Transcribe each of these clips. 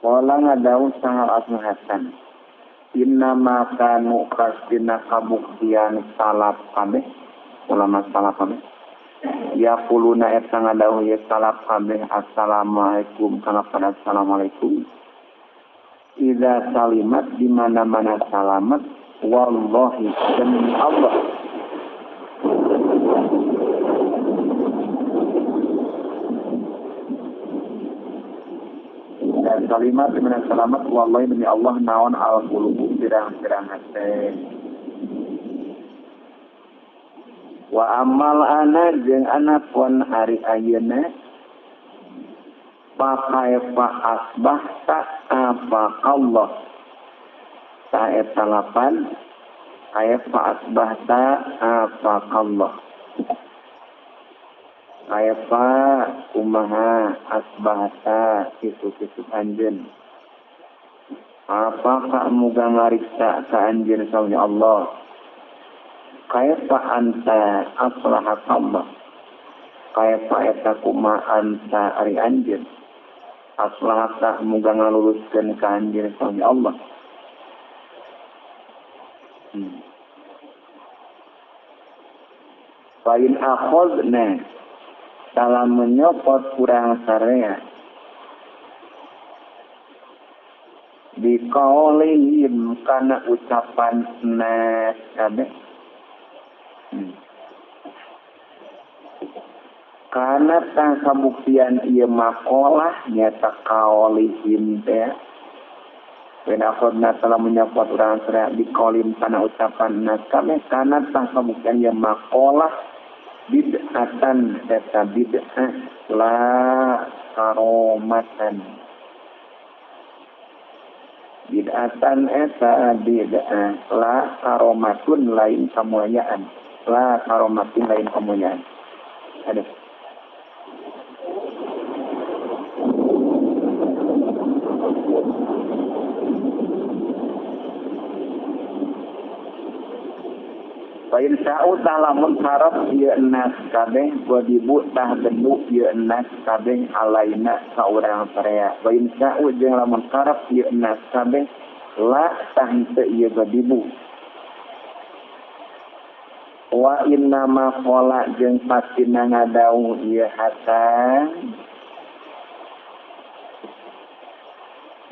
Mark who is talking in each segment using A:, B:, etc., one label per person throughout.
A: Qala ngadawuh sahal Asma Hasan innama kanu kasdina kabuktian salaf kabeh ulama salaf kabeh yaquluna eta ngadawuh ye salaf kabeh assalamualaikum kana pada assalamualaikum idza salimat di mana-mana salamat wallahi demi Allah dan kalimat di mana selamat wallahi demi Allah naon al-qulubu pirang-pirang hate wa amal ana jeung anapun ari ayeuna pakai fa asbahta apa Allah ta eta lapan aya fa asbahta apa Allah kaifa kumaha asbahta kitu-kitu anjeun apakah muga ngariksa ka anjeun sauna Allah kaifa anta aslaha Allah kaifa eta kumaha anta ari anjeun aslaha muga ngaluruskeun ka anjeun sauna Allah. Fa in akhadna dalam menyopot kurang syariat dikaulihim karena ucapan nas kabeh. Karena tang kabuktian ieu makalah nyata kaulihim teh ben akhadna telah menyopot urang syariat dikaulihim karena ucapan nas kabeh karena tang kabuktian ieu makalah bid'atan eta bid'ah la karomatan bid'atan eta bid'ah la karomatun lain kemuliaan la karomatun lain kemuliaan. Aduh. Fain sa'u talamun harap ieu nas kabeh wadibu tah benuk ieu nas kabeh alaina ka urang saraya. Fain sa'u jeung lamun harap ieu nas kabeh la tah henteu ieu gadibu. Wa inna ma qala jeung pastina ngadawuh ieu Hasan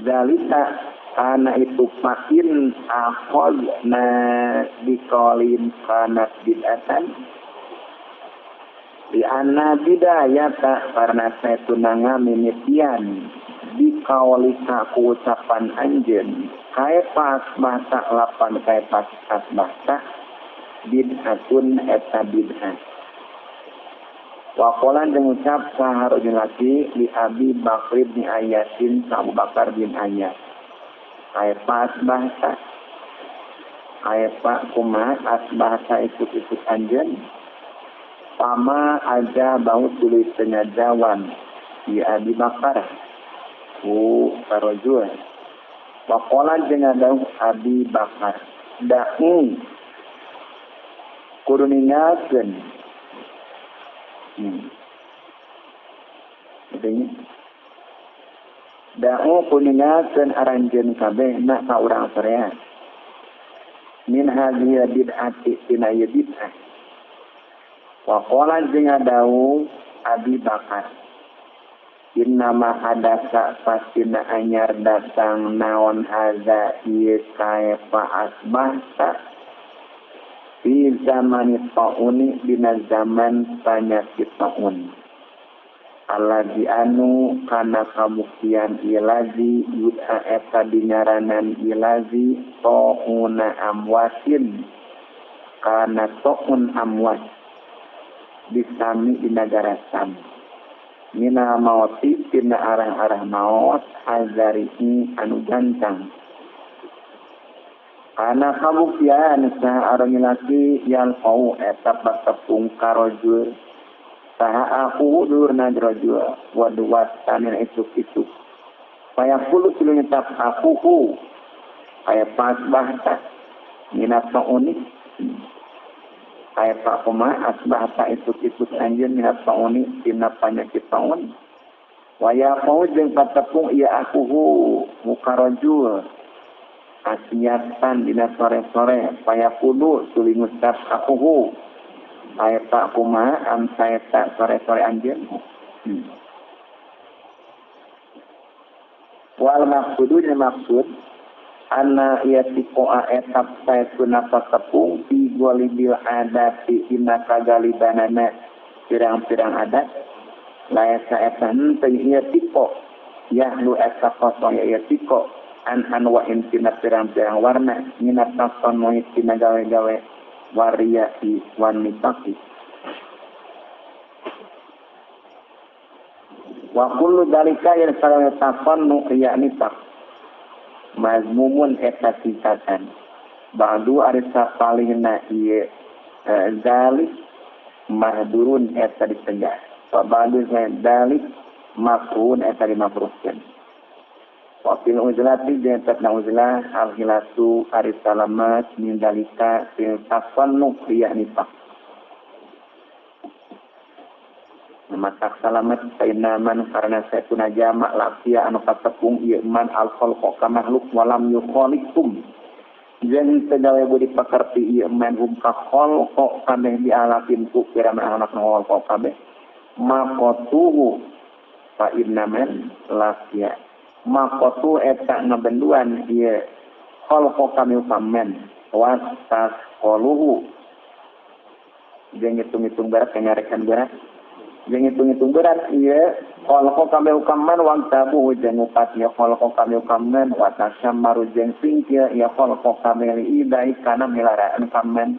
A: zalika kana itu makin akhadna biqalin kanat bid'atan di anna bidayata karena saya tunanga mimitian biqaulika ku ucapan anjeun kaifa asbahta lapan kaifa asbahta bid'atun eta bid'ah wa qolan jeung ucap saharujun laki li Abi Bakr bin Ayyasin sa Abu Bakar bin Ayyas kaifa asbahta kaifa kumaha asbahta ikut-ikut anjeun pama aja bau tulis penyajawan di Abi Bakar ku karojul waqala jeung ngadawuh Abi Bakar da'u kudu ninggalkeun artinya da'u kuninggalkeun aranjeun kabeh na ka urang saraya min hadhihi bid'ati tina ieu bid'ah wa qala jeung ngadawuh Abi Bakar innama hadasa pastina anyar datang naon hadza ieu kaifa asbahta fi zamani ta'uni dina zaman panyakit ta'un Alladzi anu kana kabuktian ilazi yud'a eta dinyaranan ilazi ta'una amwasin kana ta'un amwas disami di nagara Sam mina mauti tina arah-arah maut azarihi anu gantang kana kabuktian saha arang laki yalqau eta patepung karojul saha aku durna rajul wa duwatan isuk-isuk fayaqulu tuluy nyetap aku kaya pasbahta minat ta'uni kaya pak kuma asbahta isuk-isuk anjeun minat ta'uni tina panyakit ta'un Waya mau jeung patepung ieu akuhu muka rajul asiatan dina sore-sore paya kudu tuluy ngucap akuhu eta kumaha am saeta sore-sore anjeun. Wal maqsudu jeung maksud anna yasiqoa etap saetuna patepung fi golibil adati dina kagalibanana pirang-pirang adat laesa eta henteu ieu tiko yahlu eta kosong ieu tiko an anwa'in tina pirang-pirang warna minat tasonoi tina gawe-gawe wariyati wan nifaqi wa kullu dalika yang sarana tasannu ya nifaq mazmumun eta sifatan ba'du ari sapalihna ieu zalik mahdurun eta dicegah wa ba'du dalik makruhun eta dimakruhkeun. Wa fil uzlati jeung tetna uzlah al hilasu ari salamat min dalika fil tasannu ya nifaq. Matak salamat sainaman karena saetuna jamak lakia anu katepung ieu man al khalqa ka makhluk walam yukhaliqum jeung teu gawe budi pakerti ieu man hum ka khalqa kabeh dialafin ku pirang anak khalqa kabeh maqatuhu fa innaman lakia maqatu eta ngabenduan ieu khalqa kami pamen wastasqaluhu jeung ngitung-ngitung berat nyarekan berat jeung ngitung-ngitung berat ieu khalqa kami ukaman wang tabu jeung ngupat ieu khalqa kami ukaman wa tasammaru jeung singkir ieu khalqa kami liidai kana milaraan kamen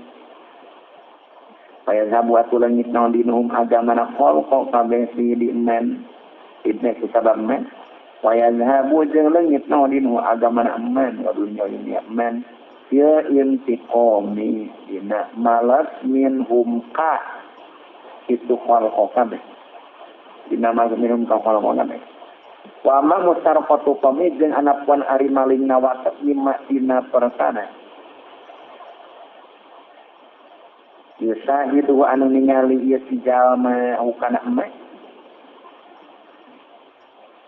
A: kaya zabu atuh leungit naon dinuhum agamana khalqa kabeh si di men ibne kusabab men wa yazhabu jeung leungit naon dinuhum agamana men wa dunya dunya men ya intiqami dina malas minhum ka itu khalqa kabeh dina malas minhum ka khalqa kabeh wa ma mustarqatu qami jeung anapuan ari maling nawatek lima dina perkara yusahidu anu ningali ieu si jalma hukana emak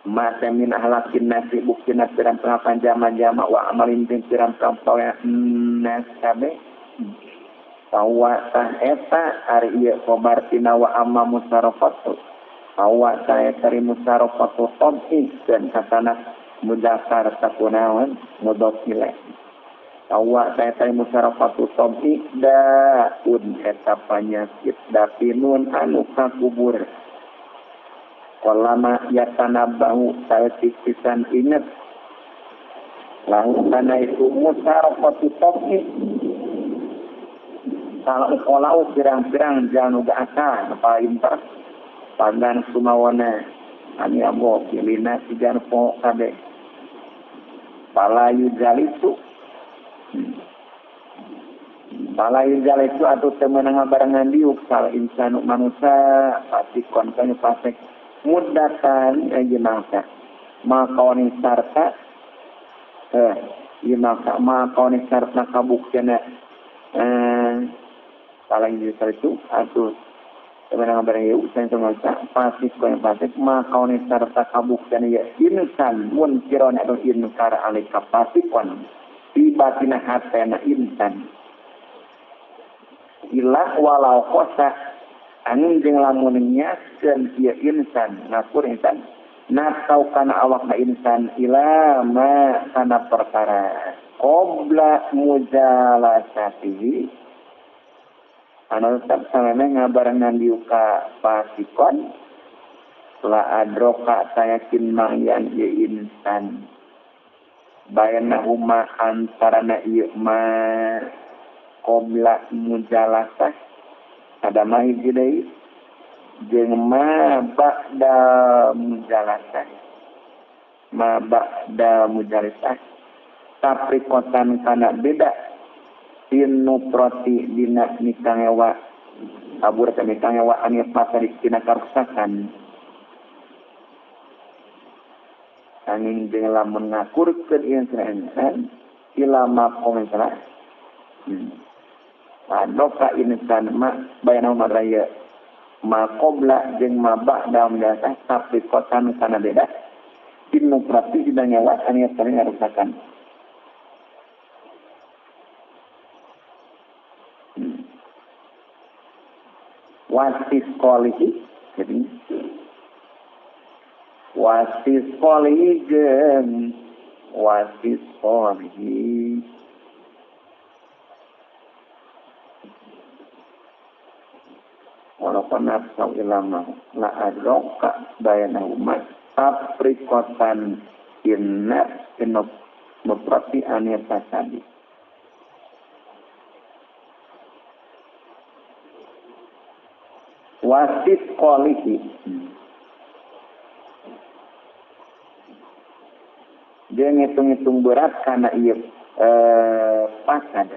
A: mata min ahlakin nasi buktina pirang-pirang jama-jama wa amalin jeung pirang-pirang pawean nas kabeh tawa tah eta ari ieu khobar tina wa amma musarrafatu tawa tah eta ari musarrafatu tabi dan katana mudzakkar takunaon mudhof ilaih tawa tah eta musarrafatu tabi daun eta panyakit dapinun anu kakubur kolama yatanabahu saeutik pisan inget lahu kana itu musarrafatu tabi salah olau pirang-pirang janu akal paling pagan sumawana ani abo pilina sigan po kabeh palayu jalisu palayu jalisu atau temenang barengan diuk sal insanu manusia pasikon kanu pasek mudatan ieu mangsa makaoni sarta ieu mangsa makaoni sarta kabuktiana paling justru itu atau temenang bareng ieu usaha mangsa pasik koe pasik makaoni sarta kabuktiana ya insan mun kirona atau inkar alika pasikon tiba-tina hatena insan ilah walau kosa angin jeung lamun nyaskeun ieu insan ngakur insan natau kana awakna insan ila ma kana perkara qabla mujalasatihi anu tetap sameme ngabarengan diuka pasikon la adroka sayakin mangyan ieu insan bainahuma antarana ieu ma qabla mujalasah ada mah hiji deui jeung ma ba'da mujalasah ma ba'da mujalasah taprikotan kana beda pinuproti dina mikangewa kabur teh mikangewa anu pasari tina karuksakan angin jeung lamun ngakurkeun ieu insan ilama komentar adoka insan ma bayana raya Ma qabla jeung ma ba'da mujalasah tafriqatan kana beda. Ibnu Prati dina nyawa anu paling ngarusakan. Wasis qolihi jadi wasis qolihi jeung wasis qolihi walaupun nafsu ilama la adroka bayana umat aprikotan inna inoprati ania fasadi wasis qolihi dia ngitung-ngitung berat karena ia pasad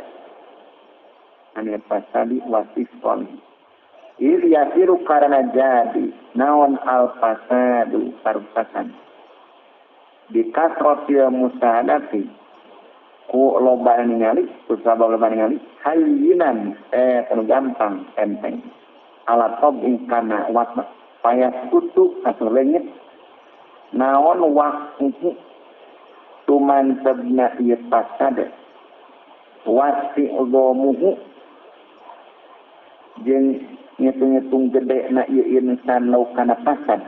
A: ania fasadi wasis qolihi il yasiru karena jadi naon al fasadu parusakan dikasrotil musahadati ku loba ningali ku sabab loba ningali hayyinan anu gampang enteng ala tabi kana watna payas kutu atau leungit naon waktu tumansabna ieu fasad wasi udhamuhu jeung ngitung-ngitung gede na ieu insan lau kana fasad.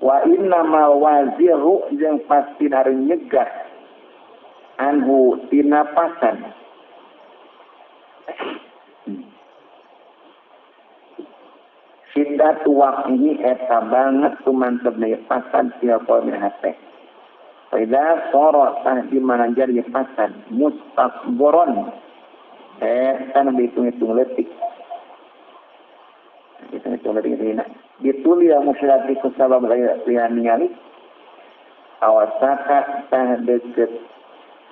A: Wa innamal waziru jeung pasti ari nyegah anhu tina fasad. Siddatu waqihi eta banget tumantebna fasad sia qawmin hate. Faida soro tah di mana jadi fasad mustakboron tan dihitung-hitung letik hitung-hitung letik ini ditulis musyrati kusabab lian ningali awasaka tah deket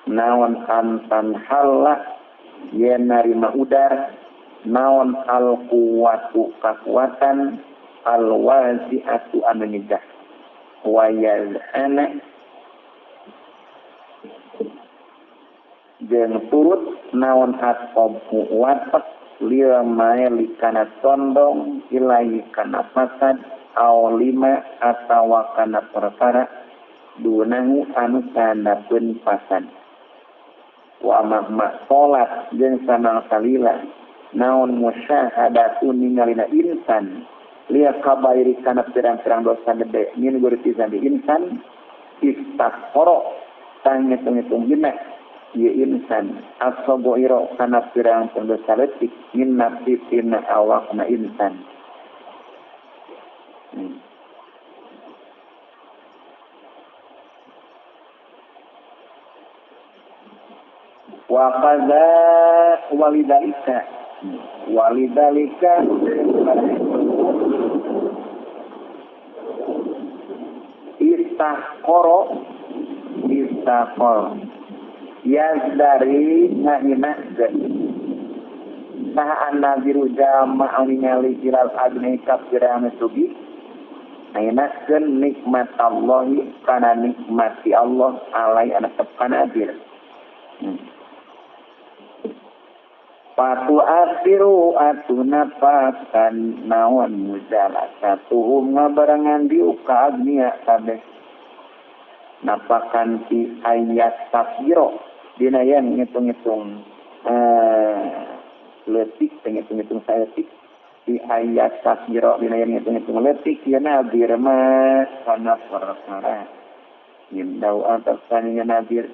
A: naon antan halla yen narima udar naon al quwatu kakuatan al wazi'atu anu nyegah wayaz ana jeung turut naon atqabu watak liya maeli kana condong ilahi kana fasad aw lima atawa kana perkara dunahu anu sanapeun fasad wa mahma salat jeung sanang salila naon musyahadatu ningalina insan liya kabairi kana pirang-pirang dosa gede min guritisan di insan istaghfara tang ngitung-ngitung hina ye insan asoboiro kana pirang dosa leutik min nafsi tina awakna insan. Wa qadza walidalika walidalika istahqara istahqara yazdari ngahinakeun saha annaziru jama' ningali ilal agni kafirang sugi ngahinakeun nikmat Allah kana nikmati Allah alai ana kanadir. Patu asiru atuna pakan naon mujalasatuhum ngabarengan diuka agnia kabeh napakan ti ayat tafsiro dina yang ngitung-ngitung letik ngitung-ngitung saeutik di ayat tafsiro dina yang ngitung-ngitung letik ya nadir mah kana perkara nyindau antar saninya nadir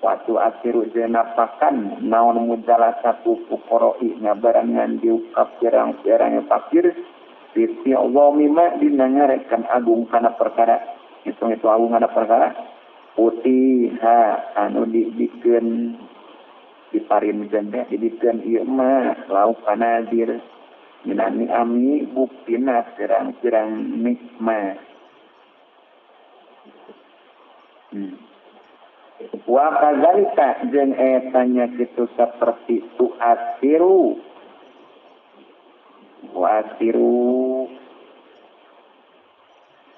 A: waktu akhiru jenapakan naon mujalasatu fuqara'i ngabarengan diukap pirang-pirang fakir bi Allah mima dina ngarekan agung kana perkara hitung-hitung agung kana perkara putih ha anu dibikeun diparinkeun teh dibikeun ieu mah lauk kanadir minani ami buktina pirang-pirang nikmat. Wa kadzalika jeung eta nya kitu saperti tuasiru wasiru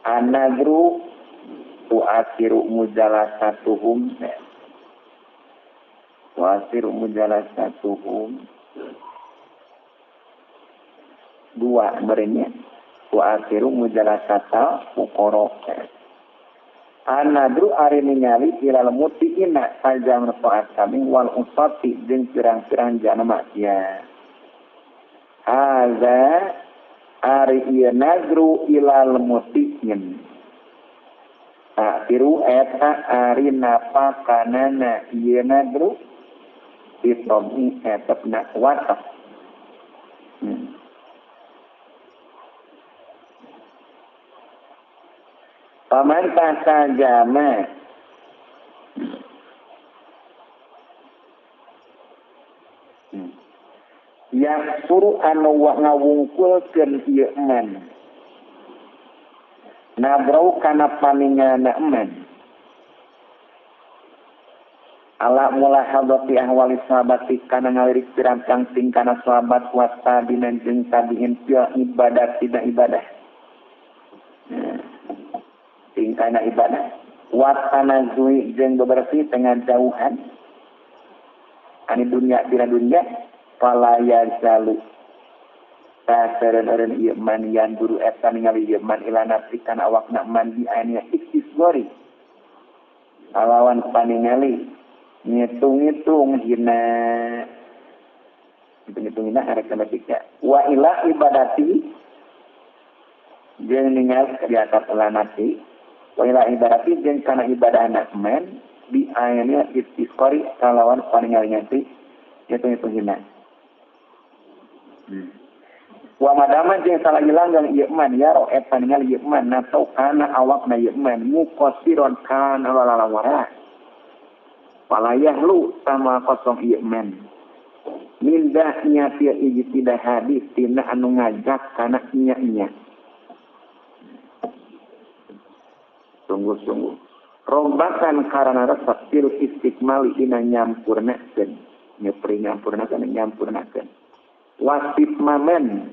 A: anadru tuasiru mujalasatuhum Wasir mujalasatuhum dua berenya wa asiru mujalasata fuqara anadru ari ningali ilal mutiina sajam taat kami wal usati jeung pirang-pirang jana maksiat haza ari ieu nadru ilal mutiin tiru eta ari napakanana ieu nadru ditomi etepna watak. Paman tasajama yang suruh anu ngawungkulkeun ieu eman nabrau kana paningana eman ala mulahadati ahwali sahabati kana ngalirik pirang-pirang tingkana sahabat wa tabi'in jeung tabi'in fil ibadah tina ibadah tingkana ibadah wa tanazui jeung bebersih tengah jauhan ani dunya tina dunya fala yazalu tasaren-aren ieu man yanduru eta ningali ieu man ila nafsi kana awakna man bi aina istisgori alawan paningali ngitung-ngitung hina ngitung-ngitung hina aritmatika wa ila ibadati jeung ningal di atas lanati wa ila ibadati jeung kana ibadahna men bi ayana istisqari kalawan paningali nganti ngitung-ngitung hina. Wa madama jeung salah langgang ieu man ya ro eta ningali ieu man natau kana awakna ieu man muqassiron kana lalawara palayah lu sama kosong ieu man mindahnya tia ijtidah hadis tina anu ngajak kana nya-nya sungguh-sungguh rombatan karana resep fil istikmali dina nyampurnakeun nyepri nyampurnakeun nyampurnakeun wasif mamen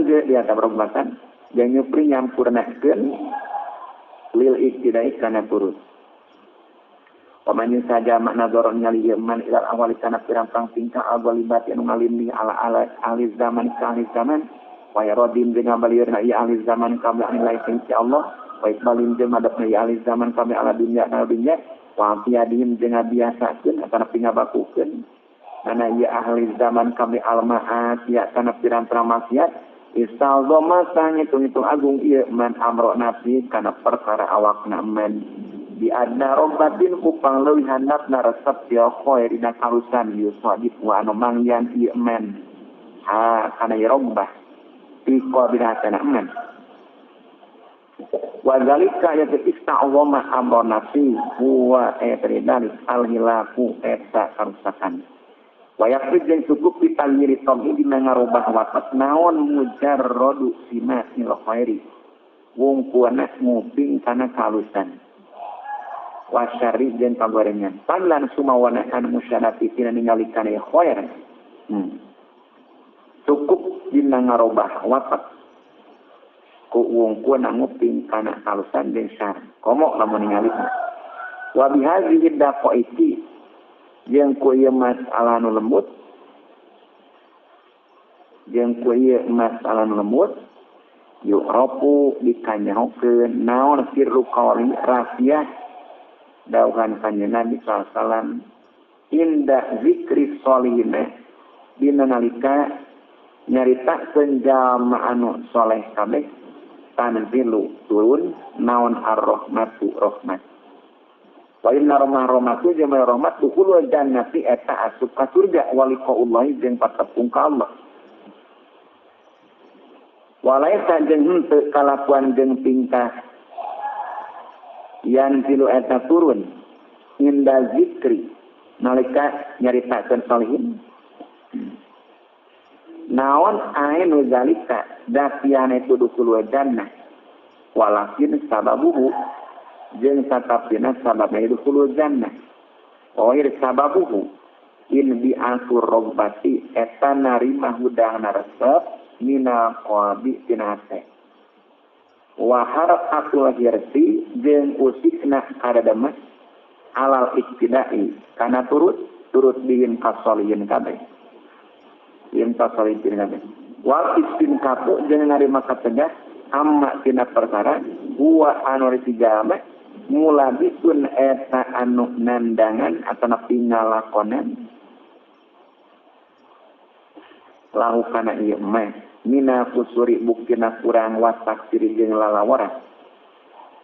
A: di atas rombatan jeung nyepri nyampurnakeun lil iktidai kana turut. Pamanyin saja makna doron nyali yeman ilal awali kana pirang-pirang tingkah al-ghalibati anu ngalinding ala ala ahli zaman ka ahli zaman wa yarodim jeung ngabalieurna ieu ahli zaman kabeh nilai ti Allah wa iqbalin jeung madepna ieu ahli zaman kabeh ala dunya kana dunya wa tiadihim jeung ngabiasakeun kana pingabakukeun kana ieu ahli zaman kabeh al-ma'at ya kana pirang-pirang maksiat isaldoma sangitung-hitung agung ieu man amro nafsi kana perkara awakna man di adna robatin kupang leuwih handapna resep ya khair dina karusan yusadif wa anu mangyan ieu men ha kana robbah fi qabila men wa zalika ya ista'wama amro nafsi huwa etridal alhilaku eta karusakan wa yaqrid jeung cukup ditanyiri tomi dina ngarobah watak naon mujarradu simatil khairi wungkuana nguping kana kalusan wasyari jeung kagorengan panlan sumawana an musyanati tina ningali kana khair. Cukup dina ngarobah watak ku wungkuana nguping kana kalusan jeung syar komo lamun ningali wa bihadzihi daqaiti jeung ku ieu masalah nu lembut jeung ku ieu masalah nu lembut yu'rafu dikanyahokeun naon sirru qawli rahasia dauhan kanjeng Nabi sallallahu alaihi wasallam inda zikri sholihin dina nalika nyaritakeun jalma anu soleh kabeh tanzilu turun naon ar-rahmatu rahmat wa inna rahmatu jama rahmat dukhulul jannati eta asup ka surga wa liqaullahi jeung patepung ka Allah walaisa jeung henteu kalakuan jeung tingkah yan zilu eta turun inda zikri nalika nyaritakeun solihin naon ainu zalika dafiane itu dukhulul jannah walakin sababuhu jeung satapina sababna dukhulul jannah oir sababuhu in bi asur robbati eta narima hudangna resep mina qabi tina hate wa harakatul hirsi jeung usikna kadademes Alal iktidai kana turut turut bihim kasolihin kabeh. Bihim kasolihin kabeh. Wal istinkafu jeung narima kategah amma tina perkara huwa anu rijama mulabitun eta anu nandangan atana pingalakonan lahu kana ieu mah mina kusuri buktina kurang watak siri jeung lalawara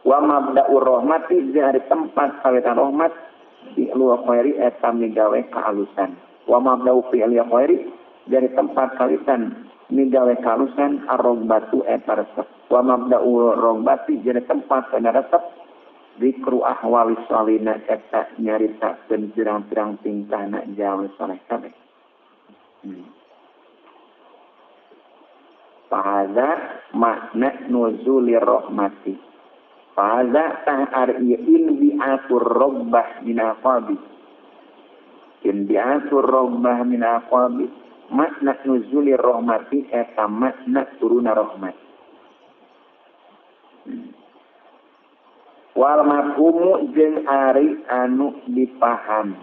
A: wa mabda'ur rahmati jeung ari tempat kawitan rahmat fi'lu khairi eta migawe kaalusan wa mabda'u fi'li khairi dari tempat kawitan migawe kaalusan ar-rogbatu eta resep wa mabda'ur rogbati jadi tempat kana resep zikru ahwali sholina eta nyaritakeun pirang-pirang tingkahna jalma saleh kabeh. Fahadza makna nuzulir rahmati. Fahadza tah ari inbi'atur rabbah min aqabi. Inbi'atur rabbah min aqabi makna nuzulir rahmati eta makna turuna rahmat. Wal mafhumu jeung ari anu dipaham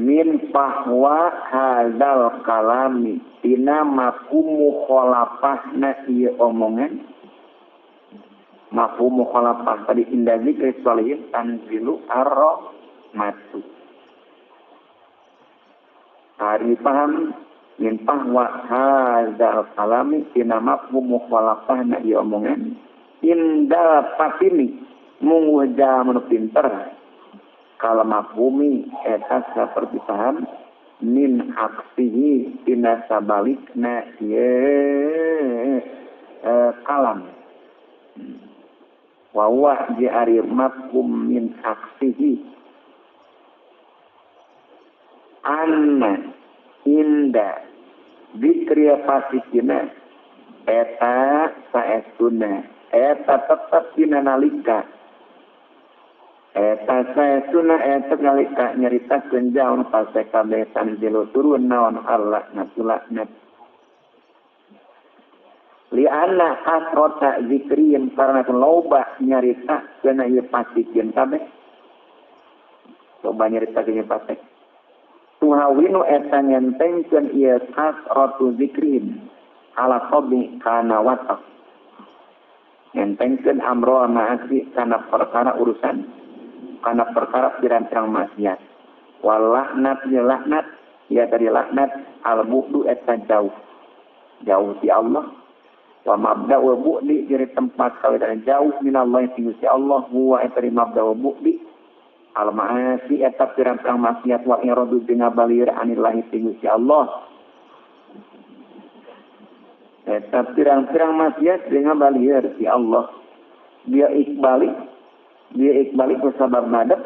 A: min fahwa hadzal kalami tina mafhumu khalafahna ieu omongan mafhumu khalafah tadi inda zikri sholihin tanzilu ar-rahmatu ari paham min fahwa hadzal kalami tina mafhumu khalafahna ieu omongan indal patini mungguh jalma nu pinter kala mafhumi eta saperti paham min aksihi tina sabalikna ieu kalam wa huwa ari mafhum min aksihi anna inda dzikri fasikina eta saestuna eta tetep dina nalika eta saestuna eta nalika nyaritakeun jaun fasik kabeh tanzilu turun naon Allah natulaknat li anna kasrata zikrin karena loba nyaritakeun ieu fasikin kabeh loba nyaritakeun ieu fasik tuhawinu eta ngentengkeun ieu kasratu zikrin ala qabi kana watak ngentengkeun amro ma'asi kana perkara urusan kana perkara pirang-pirang maksiat wal laknat ya laknat ya tadi laknat al bu'du eta jauh jauh ti Allah wa mabda'u bu'di jadi tempat kawitan jauh minallahi ti Gusti Allah huwa eta mabda'u bu'di al ma'asi eta pirang-pirang maksiat wa iradu jeung ngabalir anillahi ti Gusti Allah eta pirang-pirang maksiat dengan balieur si Allah dia ikbali kusabab madep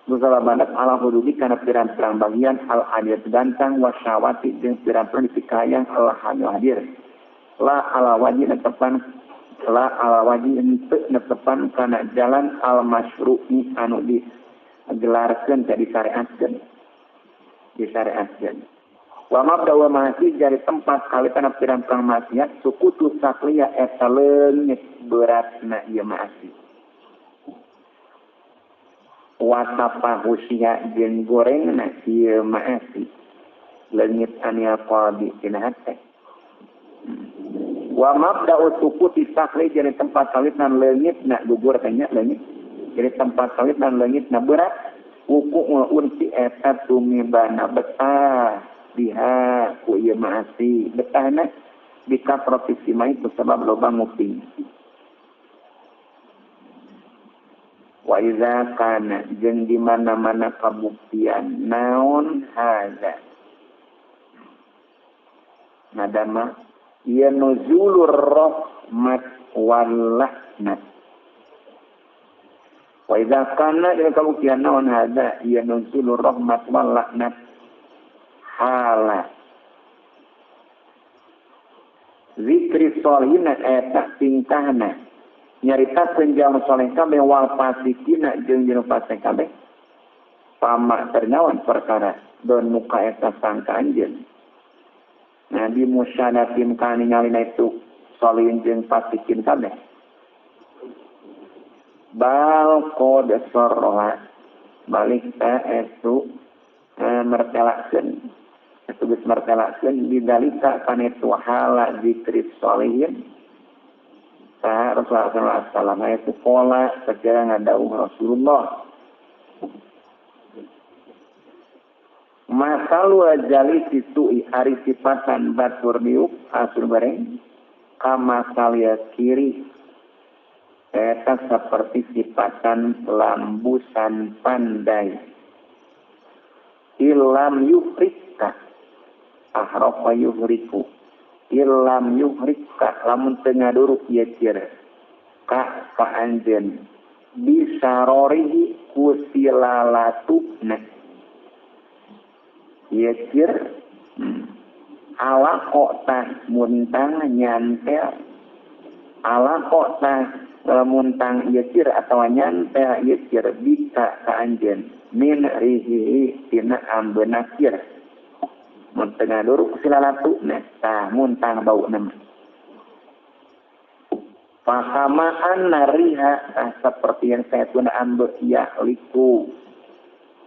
A: ala hududi kana pirang-pirang bagian al hadir gantang wasyawati jeung pirang-pirang dipikayang al hadir la ala wajhi netepan la ala wajhi henteu netepan kana jalan al masyru'i anu digelarkeun teh disyariatkeun wa mabda wa ma'asi jari tempat kalitan pirang-pirang maksiat sukutu sakliya eta leungit beratna ieu maasi wa tafahusia jeung gorengna ieu maasi leungit ania qalbi tina hate wa mabda sukuti sakli jari tempat kalitan leungitna gugur teh nya leungit jari tempat kalitan leungitna berat wuku unsi eta tumibana betah biha ku ieu maasi betahna bikasrati simai kusabab loba nguping wa iza kana jeung di mana-mana kabuktian naon hadza nadama ieu nuzulur rahmat wal laknat wa iza kana jeung kabuktian naon hadza ieu nuzulur rahmat wal laknat hala zikri sholihina eta tingkahna nyaritakeun jalma saleh kabeh wal fasikina jeung jelema fasik kabeh pama ternawan perkara don muka eta sangka anjeun Nabi Musa natim kana ningalina itu sholihin jeung fasikin kabeh Bal qad sarra balik ta etu mertelakeun etu geus mertelakeun bidalika kana itu hala zikri sholihin. Ta Rasulullah sallallahu alaihi wasallam itu pola segera ngadauh Rasulullah. Masalu jalisi su'i ari sifatan batur diuk asur bareng kama salia kiri eta seperti sifatan lambusan pandai ilam yuhrika ahrafa yuhriku ilam yuhrika lamun teu ngaduruk ieu cir ka ka anjeun bisarorihi ku silalatuna ieu cir ala kok tah muntang nyantel ala kok tah muntang ieu cir atawa nyantel ieu cir bika ka anjeun min rihihi tina ambeuna cir mun teu ngaduruk silalatuna tah muntang bauna pasamaan nariha tah seperti yang saya tuna ambe ya liku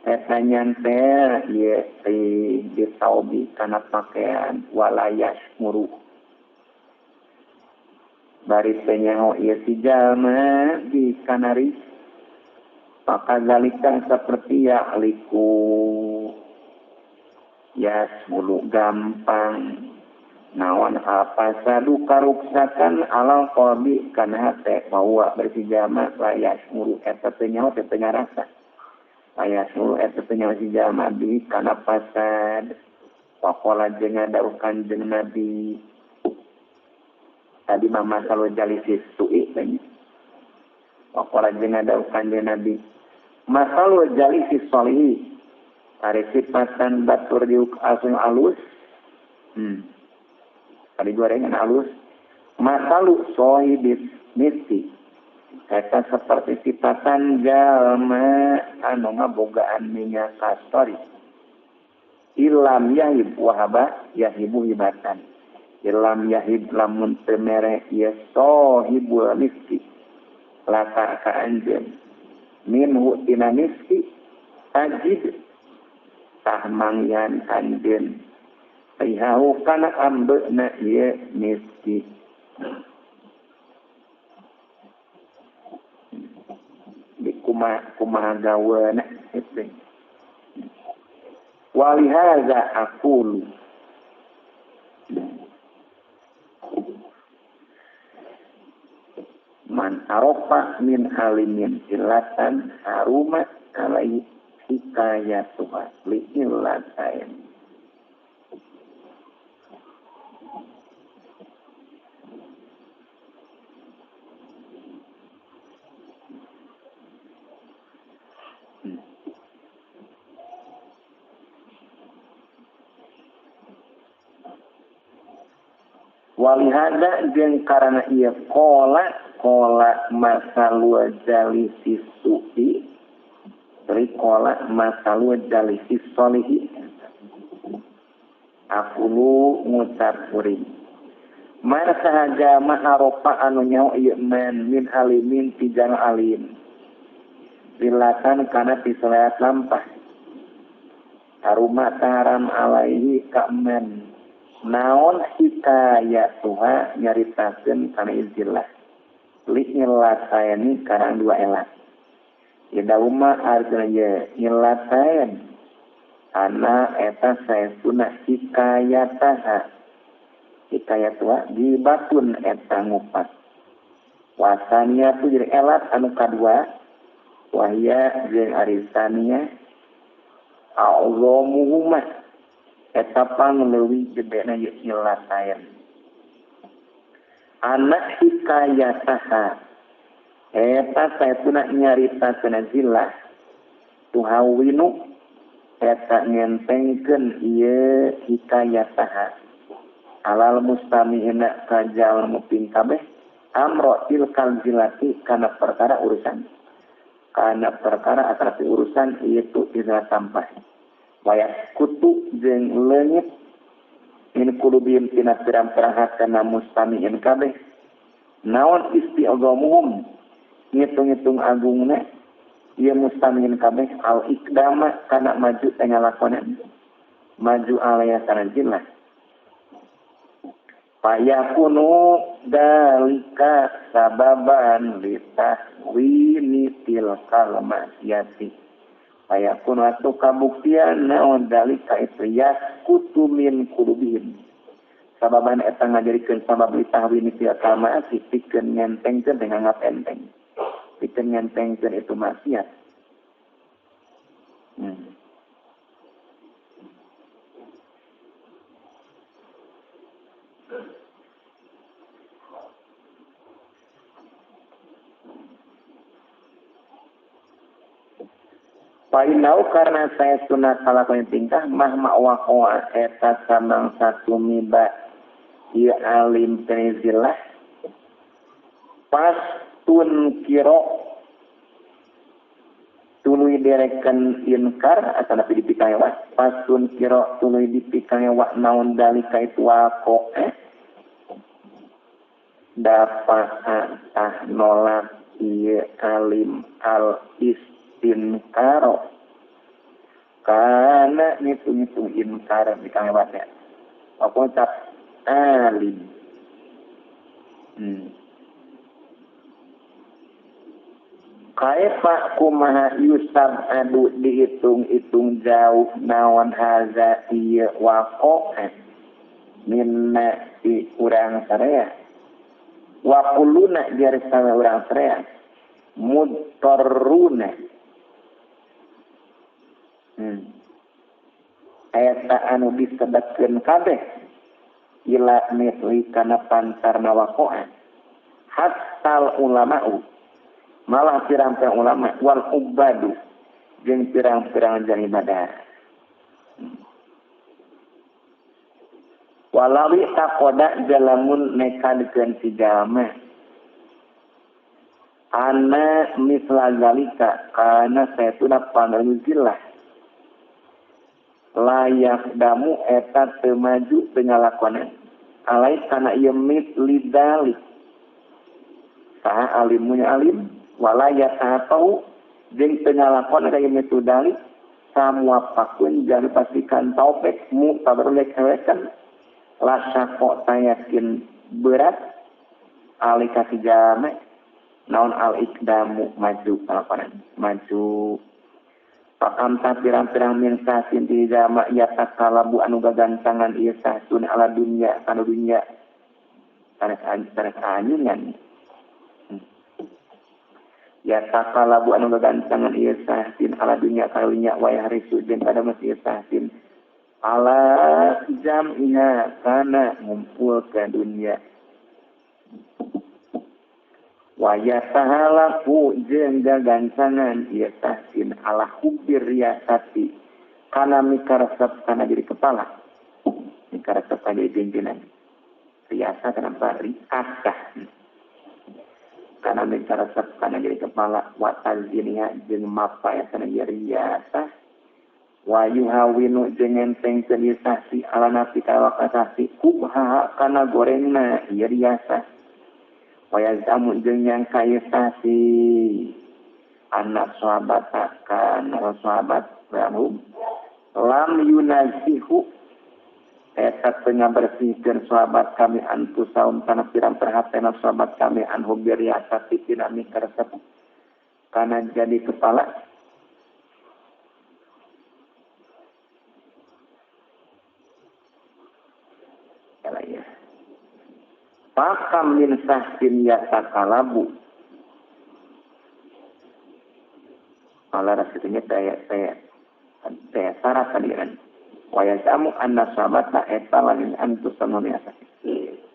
A: eta nyantel ieu di saubi kana pakaian walayas muru bari teu nyaho ieu si jalma di kanari pakadzalika seperti ya liku ya mulu gampang naon apa sadu karuksakan alal qalbi kana hate bahwa bersi jalma layas muru eta teu nyaho teu ngarasa layas muru eta teu nyaho si jalma di kana pasad waqala jeung ngadauh kanjeng Nabi tadi mah masalah jalisi su'i tanya waqala jeung ngadauh kanjeng Nabi masalah jalisi sholihi ari sifatan batur diuk asung alus tadi gorengan alus masalu sohibis misti eta seperti sifatan jalma anu ngabogaan minyak kastori ilam yahib wahaba yahibu hibatan ilam yahib lamun teu mere ieu sohibul misti laka ka anjeun minhu tina misti tajid tah mangyan anjeun rihahu kana ambeuna ieu miski di kumaha gaweuna itu walihaza aqulu man arafa min alimin ilatan haruma alaihi hikayatuha li illatain. Walihada jeung karana ieu qala qala masalu jalisi su'i rikola masalu jalisi solihi akulu ngucap kuring man sahaja maharopa anu nyaho ieu man min alimin ti jang alim dilatan kana tisaleat lampah haruma taram alaihi ka man naon hikayatuha nyaritakeun kana izilah li ilataini karang dua elat Idauma artinya ye ilatain ana eta saestuna hikayataha hikayatuha gibatun eta ngupat wasania tu jadi elat anu kadua wahya jeung arisania a'zamuhuma eta pangleuwih gedena ye ilatain anak hikayataha eta saestuna nyarita kana zillah tuhawinu eta ngentengkeun ieu hikayataha alal mustami'ina ka jalma muping kabeh amro tilkal zillati kana perkara urusan kana perkara atrapi urusan ieu tu dina sampah wayas kutu jeung leungit min kulubihim tina pirang-pirang hatena mustami'in kabeh naon isti'zamuhum Ngitung-ngitung agungna ieu mustamin kabeh al iqdama kana maju teh ngalakonan maju alaya kana zillah fayakunu dalika sababan litahwini tilkal maksiati fayakunu atuh kabuktian naon dalika itu yaskutu min qulubihim sababan eta ngajadikeun sabab litahwini tilkal maksiat pikeun ngentengkeun teh nganggap enteng pikeun ngentengkeun itu maksiat. Painau karena saya sunat kalakuan tingkah mahma waqa'a eta samangsa tumiba ieu alim tenizilah pastun kiro tuluy direken inkar atanapi dipikaewa pastun kiro tuluy dipikaewa naon dalika itu waqa'a dapat tah nolak ieu alim al istinkaro karena ngitung-ngitung inkar di kangewatnya apa ucap alim. Kaifa kumaha yusab adu dihitung-hitung jauh naon haza ieu waqa'a minna ti urang saraya wa kulluna jari saraya urang saraya mudtarruna. Eta anu disebutkeun kabeh ila misli kana pantarna waqa'a hatal ulama'u malah pirang-pirang ulama wal ubadu jeung pirang-pirang jang ibadah. Walawi taqoda jalamun nekadkeun si jalma ana misla zalika kana saytuna panzillah layak damu eta teu maju teu ngalakonan alai kana ieu misli dalik saha alimunya alim walaya tahu jeung teu ngalakonan ka ieu misli dalik samua pakun jangan pastikan taufik mu tabarulek hewekan lasako tayakin berat alika si jalma naon al ikdamu maju ngalakonan maju pakamta pirang-pirang min sasin ti jalma yatakalabu anu gagantangan ieu sahsun ala dunya kana dunya sanes anyungan yatakalabu anu gagantangan ieu sahsin ala dunya kana dunya wa yahrisu jeung kada mesti ieu sahsin ala jam'iha kana ngumpul ka dunya wa yatahalaku jeung gagancangan ieu tahsin ala hubbir riyasati kana mikaresep kana jadi kepala mikaresep kana jadi pimpinan riasa kenapa riasah kana mikaresep kana jadi kepala wa taziniha jeung mapa kana jadi riasah wa yuhawinu jeung ngentengkeun ieu sahsi ala nafsi ka wakasasi kubha kana gorengna ieu riasah wayazamu jeung nyangka ieu sahsi anak sahabat kana sahabat lahum lam yunazihu eta teu ngabersihkeun sahabat kami antusaum kana pirang perhatena sahabat kami anhu biriyasati tina mikaresep kana jadi kepala ya. Pakam min sahsin yatakalabu ala rasitunya saya syarat tadi kan wa yazamu anna sahabata eta lain antusaum yasati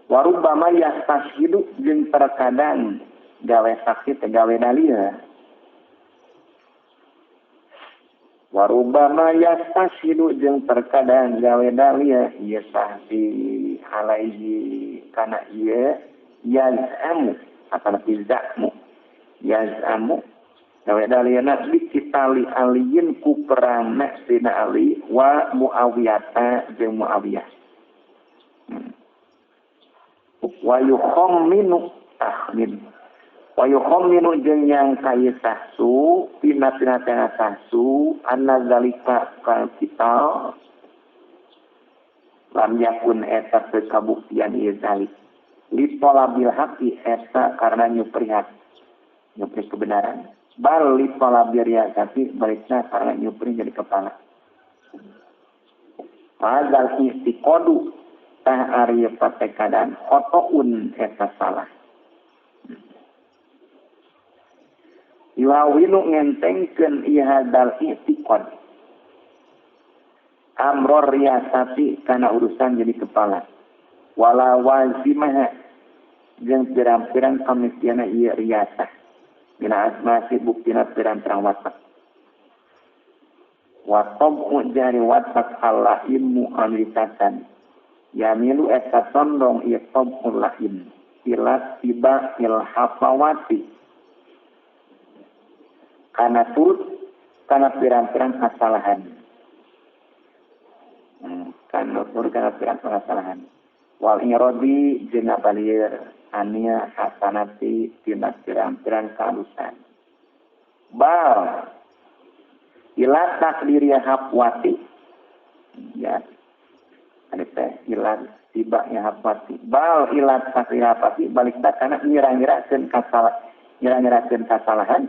A: wa rubbama yastashidu jeung terkadang gawe saksi teh gawe dalil wa rubbama yastashidu jeung terkadang gawe dalil ieu sahsi alaihi kana ieu yazamu atau zamu yazamu gawe dalilna dikitali aliyin ku perangna Sina Ali wa Muawiyata jeung Muawiyah. Wa yukhamminu tahmin Wa yukhamminu jeung nyangka ieu sahsu pina-pina teh sahsu anna zalika kal kital lam yakun eta teu kabuktian ieu zalik li talabil haqi eta karena nyupri hak nyupri kebenaran bal li talabil riyasati balikna karena nyupri jadi kepala. Fadzal istiqadu tah ari patekadan khotoun eta salah. Yuhawinu ngentengkeun ieu hadzal i'tiqad amror riyasati kana urusan jadi kepala wala wazimaha jeung pirang-pirang kamistiana ieu riyasah dina asmasi buktina pirang-pirang watak wa tab'u jari watak Allah ilmu anu yamilu eta tondong ieu tab'ul laim ila tiba il hafawati karena turut karena pirang-pirang kesalahan. Karena turut karena pirang-pirang kesalahan. Wal irodi jeung ngabalir ania hasanati tina pirang-pirang kahalusan. Bal ila takdiri hafwati ya ada teh ila tiba ya hafwati bal ila takdiri hafwati balikna kana ngira-ngirakeun kasalahan ngira-ngirakeun kasalahan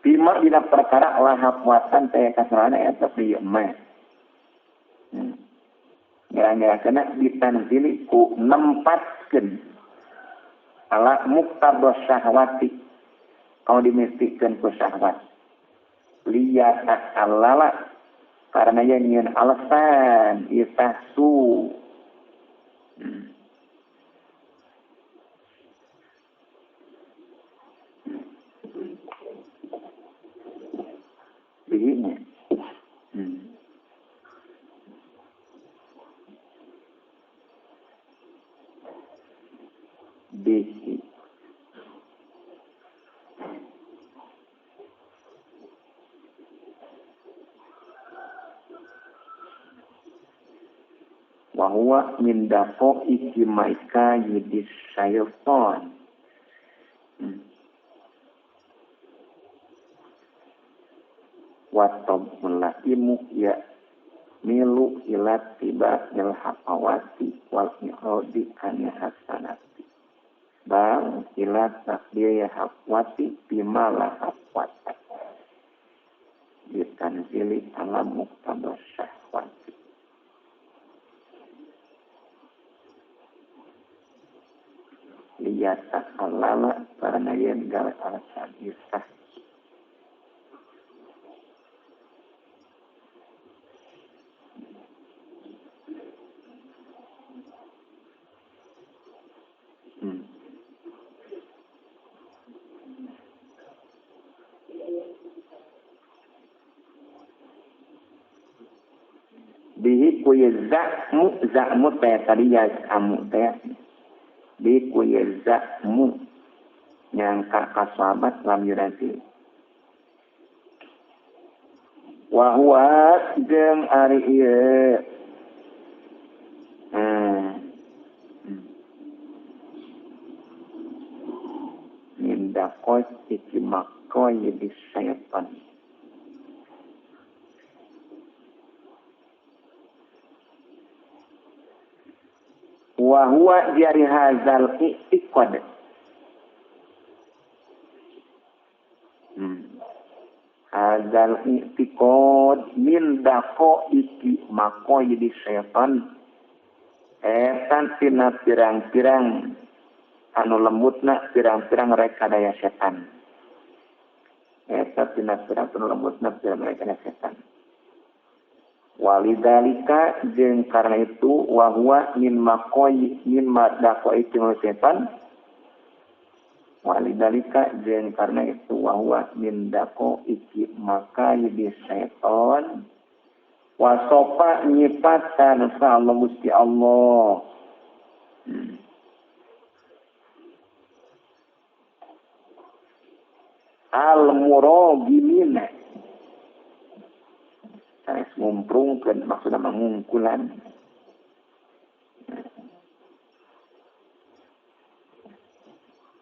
A: bima dina perkara lahapwatan teh kasalahan eta ieu mah. Ngira-ngira kena ditanzili ku nempatkeun ala muqtada syahwati kalau dimistikeun ku syahwat liya ta'allala karena nya nyieun alasan ieu tahsu. Bihinya. Bihi. Wa huwa min dafa'i maika yudis syaitan. Watabul laimu ya milu ila tiba il hafawati wal irodi ani hasanati bang ila takdir hafwati bima la hafwata ditanzili ala muqtada syahwati liyata alala karena yen gawe alasan isah. Bihi ku yazmu za'mu teh tadi yaz'amu teh bihi ku yaz'mu nyangka kasabat lam yurati wa huwa jeung ari ieu min daqos iki makoy di syaitan wa huwa jari hazal i'tiqad. Hazal i'tiqad min daqaiki maqaidi syaitan etan tina pirang-pirang anu lembutna pirang-pirang rekadaya setan. Eta tina pirang anu lembutna pirang rekadaya setan. Walidalika jeung karena itu wa huwa min maqai min madaqaiti setan walidalika jeung karena itu wa huwa min daqaiki maka di setan wa sofa nyipatan sa Allah Gusti Allah. Al muragimina sanes ngumprungkeun maksudna mangungkulan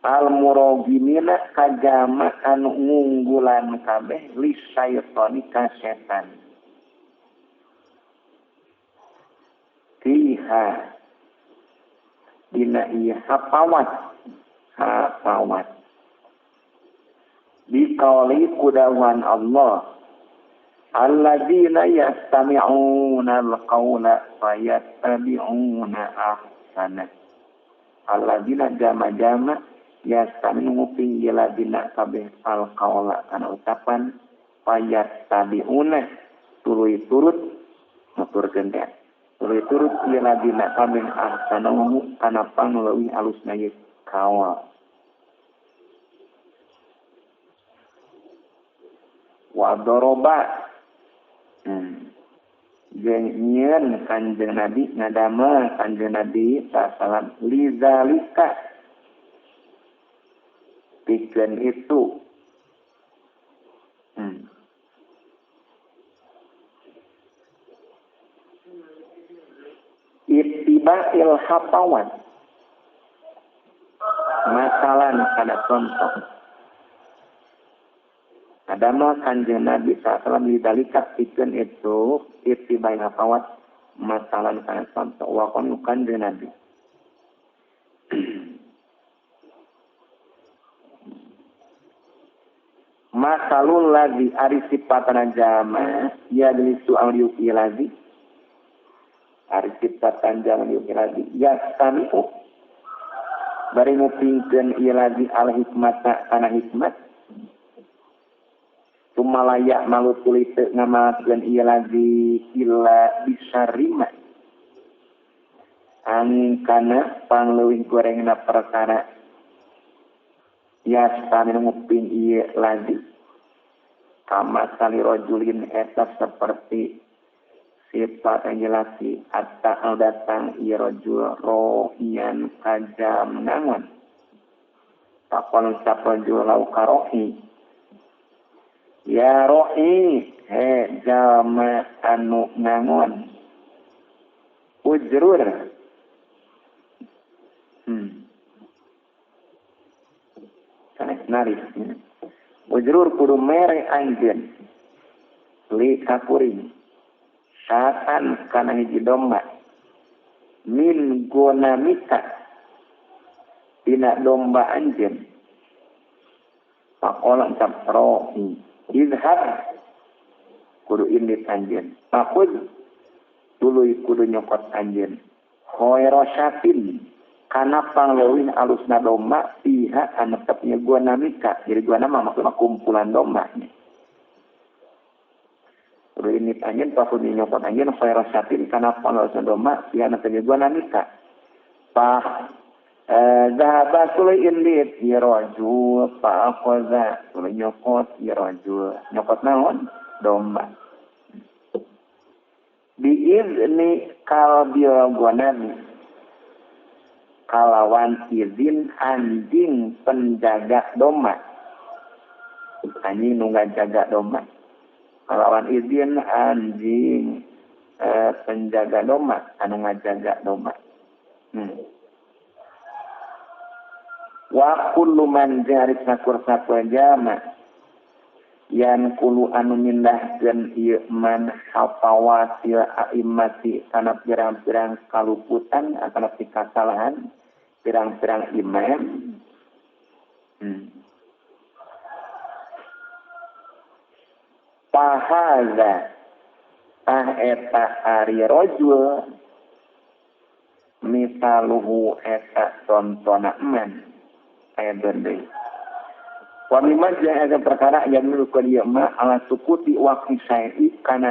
A: Al muragimina kajama anu ngunggulan kabeh li syaitani ka setan. Fiha dina ieu hafawat hafawat biqauli kudawan Allah alladzina yastami'una al-qawla fayattabi'una ahsana. Alladzina jama-jama yastami'u nguping ladina kabeh al-qawla kana ucapan fayattabi'una tuluy turut nuturkeun teh tuluy turut ladina kabeh ahsana kana pangleuwih alusna ieu kaul. Wa doroba jeung nyieun Kanjeng Nabi ngadamel Kanjeng Nabi sallallahu lizalika pikeun itu. Ittiba'il hafawat masalan kana contoh adama Kanjeng Nabi sallallahu alaihi wasallam pikeun itu ittiba'il hafawat masalan kana contoh wa kon Kanjeng Nabi masalul ladzi ari sipatna jama yadlisu al yuqi ladzi ari sipatan jama yuqi ladzi yastami'u bari ngupingkeun ieu ladzi al hikmata kana hikmat tumalaya malu tuluy teu ngamalkeun ieu ladzi illa bisarima angin kana pangleuwih gorengna perkara yastami nguping ieu ladzi kama sali rajulin eta seperti sifat yang jelasi atta datang ieu rajul rohian kajam nangon pakon rajul lau karohi ya rohi he jalma anu nangon ujrur sanes narik ujrur kudu mere anjeun li kakuring satan kana hiji domba min gonamika tina domba anjeun pakola cap rohi izhab kudu indit anjeun pakud tuluy kudu nyokot anjeun khaira syatin kana pangleuwih alusna domba piha anu tetepnya gonamika. Jadi gonama maksudna kumpulan domba. Kudu indit anjeun pakud nyokot anjeun khaira syatin kana pangleuwihna domba piha anu tetepnya gonamika. Pah zahaba tuluy indit ieu rajul fa'akhadha tuluy nyokot ieu rajul nyokot naon domba biizni kalbil gonami kalawan izin anjing penjaga domba anjing nu ngajaga domba kalawan izin anjing penjaga domba anu ngajaga domba. Wa kullu man jaris sakur sakur jama yan kulu anu mindahkeun ieu man hafawatil a'immati kana pirang-pirang kaluputan kana kasalahan pirang-pirang imam. Pahaza tah eta ari rajul misaluhu eta contona man ayat deui. Wa mimma ja'a perkara yang nulukeun ieu ma ala sukuti waqti syai'i kana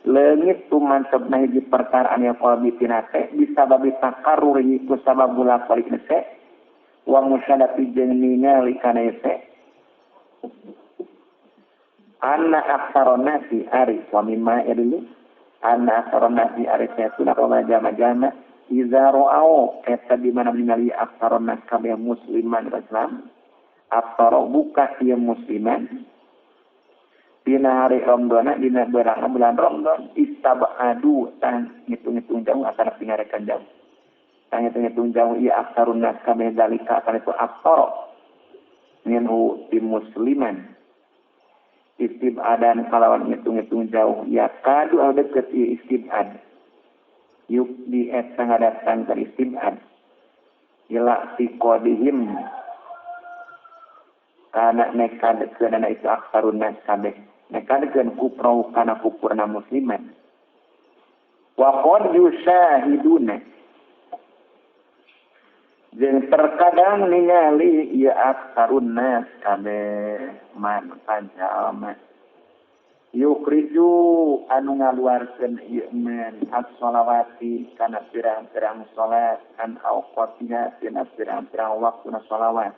A: leungit tumantebna hiji perkara anu qalbi tina teh bisababi takarruri ku sabab bolak-balik teh wa musyadati jeung ningali kana teh anna aktsaron nasi ari wa mimma dulu anna aktsaron nasi ari teh sunah jama-jama iza ra'au eta di mana ningali aktsaron nas kabeh musliman Islam aftara buka ieu musliman dina hari Ramadan dina berang bulan Ramadan istabadu tang ngitung-ngitung jauh asana pingarekan jauh tang ngitung-ngitung jauh ieu aksarun nas kabeh dalika kana itu aftara Minhu ti musliman istibadan kalawan ngitung-ngitung jauh ya kadu al deket ieu istibad yuk di eta ngadatangkeun istibad ila tiqadihim kana nekadkeunana itu aksarun nas kabeh nekadkeun kuprau kana kupurna musliman wa qad yushahiduna jeung terkadang ningali ieu aksarun nas kabeh man panjalma yukhriju anu ngaluarkeun ieu man as-sholawati kana pirang-pirang salat an awqatiha tina pirang-pirang waktuna sholawat.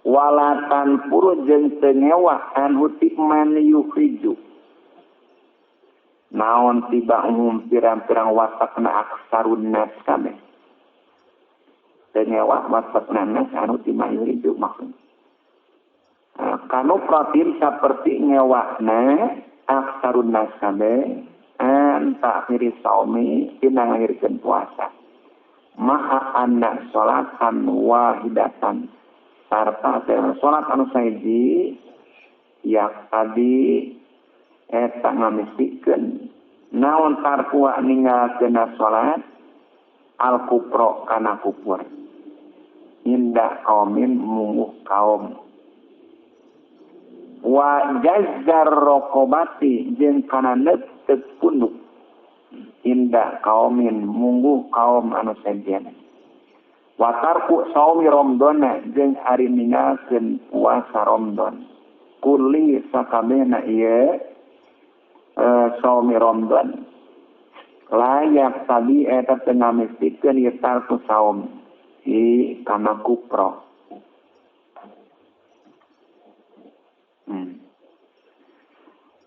A: Walatan puru jeung teu ngewa anu ti man yukhriju naon tiba umum pirang-pirang watakna aksarun nas kabeh teu ngewa watakna nas anu ti man yukhriju maksudna kanu pratin saperti ngewakna aksarun nas kabeh an ta'khiri saumi tina ngahirkeun puasa ma'a anna sholatan wahidatan sarta salat anu sahiji yak tadi eta ngamistikeun naon tarkua ninggalkeun salat al kupro kana kupur indah kaumin munguh kaum wa jazzar raqabati jeung kana neuteuk punduk indah kaumin mungguh kaum anu sejen wa tarku saumi Ramadan jeung ari ninggalkeun puasa Ramadan kulli sakabehna ieu saumi Ramadan layak tadi eta teu ngamistikeun ieu tarku saum i kana kupro.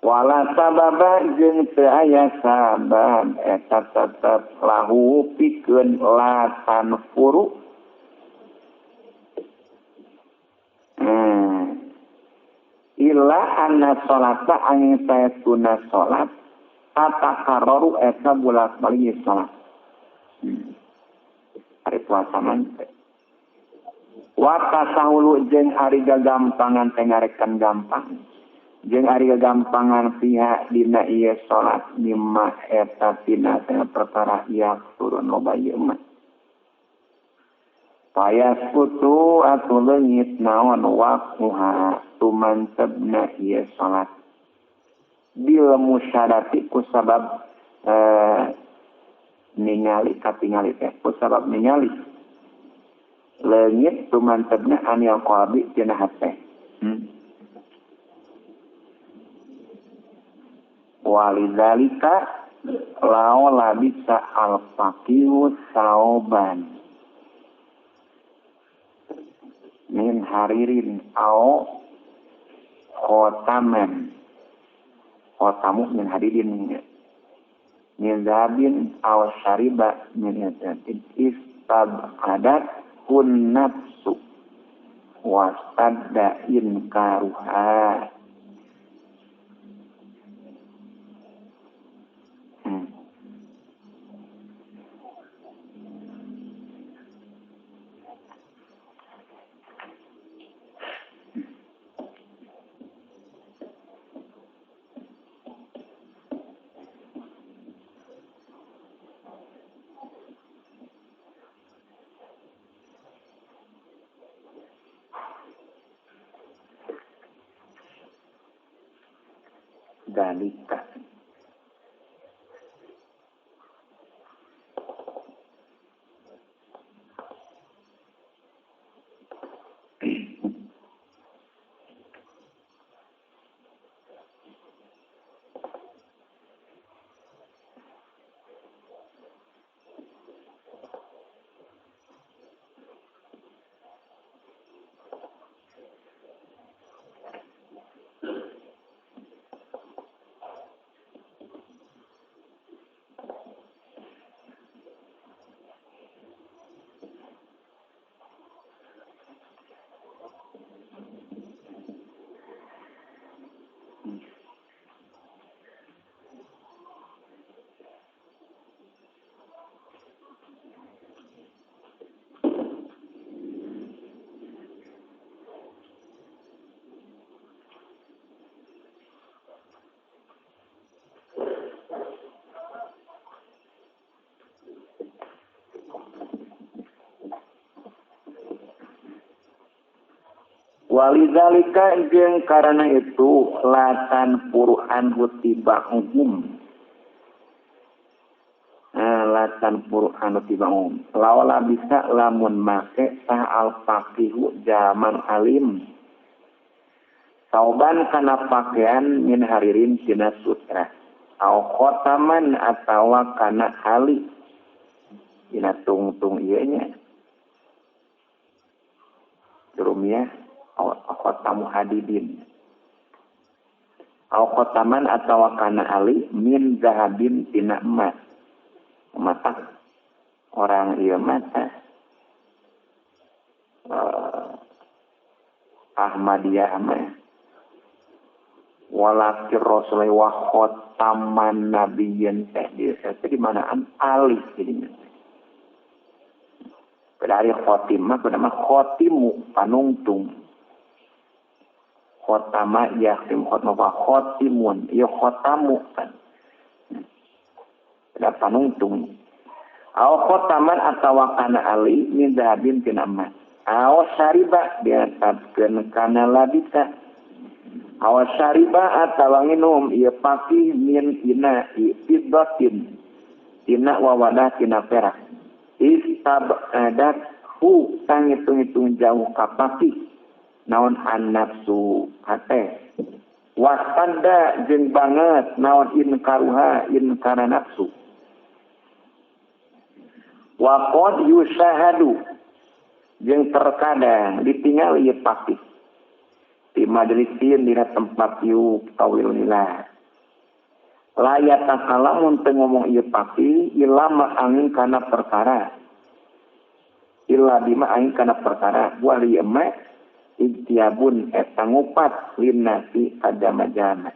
A: Wala sababa jeung teu aya sabab eta tetep lahu pikeun latan furu. Illa anna sholata angin saytuna sholat atakarroru eta bolak-balik sholat. Hari puasa mah wa tasahulu jeung ari gagampangan teh ngarekan gampang jeung ari gagampangan pihak dina ieu salat mimma eta tina perkara ieu turun loba ieu mah payaskutu atuh leungit naon waqtuha tumantebna ieu salat bil musyarati ku sabab ningali katingali teh ku sabab ningali leungit tumantebna anil qalbi tina hate. Walidzalika lao labisa al-faqihu sauban min haririn au khotaman khotamu min hadirin min zabin au syariba min yadatin istab'adat kun nafsu wastadda inkaruha. Dalika Walizalika jeung karena itu latan puruan hutibahum. Latan puruan hutibahum. Lawala bisa lamun make sah al-faqihu zaman alim. Sauban kana pakaian min haririn tina sutra. Au khotaman atawa kana ali. Dina tungtung ieu nya. Rumiah khotamu hadidin. Au khotaman atawa kana ali min zahabin tina emas. Mata orang ieu mata Ahmadiyah mah walakir rasul wa khotaman nabiyyin teh di manaan ali jadinya. Dari khotimah bernama khotimu panungtung. Khotama yakhtim khotma khotimun ya khotamu kan. Ada panungtung. Aw khotaman atawa kana ali min zahabin tina emas. Aw syariba diantapkeun kana labisa. Aw syariba atawa nginum ieu paki min ina fiddatin tina wawadah tina perak. Istab adat hu tangitung-hitung jauh ka paki naon an-nafsu hate wastada jeung banget naon inkaruha inkara nafsu wa qad yushahadu jeung terkadang ditinggal ieu paki di majlisin dina tempat yuk tawil nila la yatakalamun teu ngomong ieu paki ilama angin kana perkara illa bima angin kana perkara wali emak ijtiabun eta ngupat linnasi kajama-jama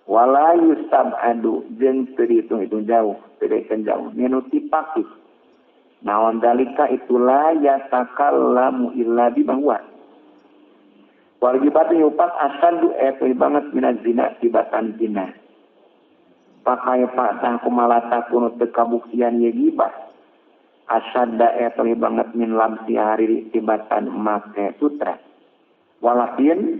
A: wala yustabadu jeung teu dihitung-hitung jauh teu dihitung jauh minuti paki naon dalika itulah yatakallamu illa bima huwa wal gibatu yupat asadu eta banget minaz zina tibatan zina pakai patah kumalata kuno teu kabuktian ye gibah asada eta banget min lamsi hari tibatan make sutra walakin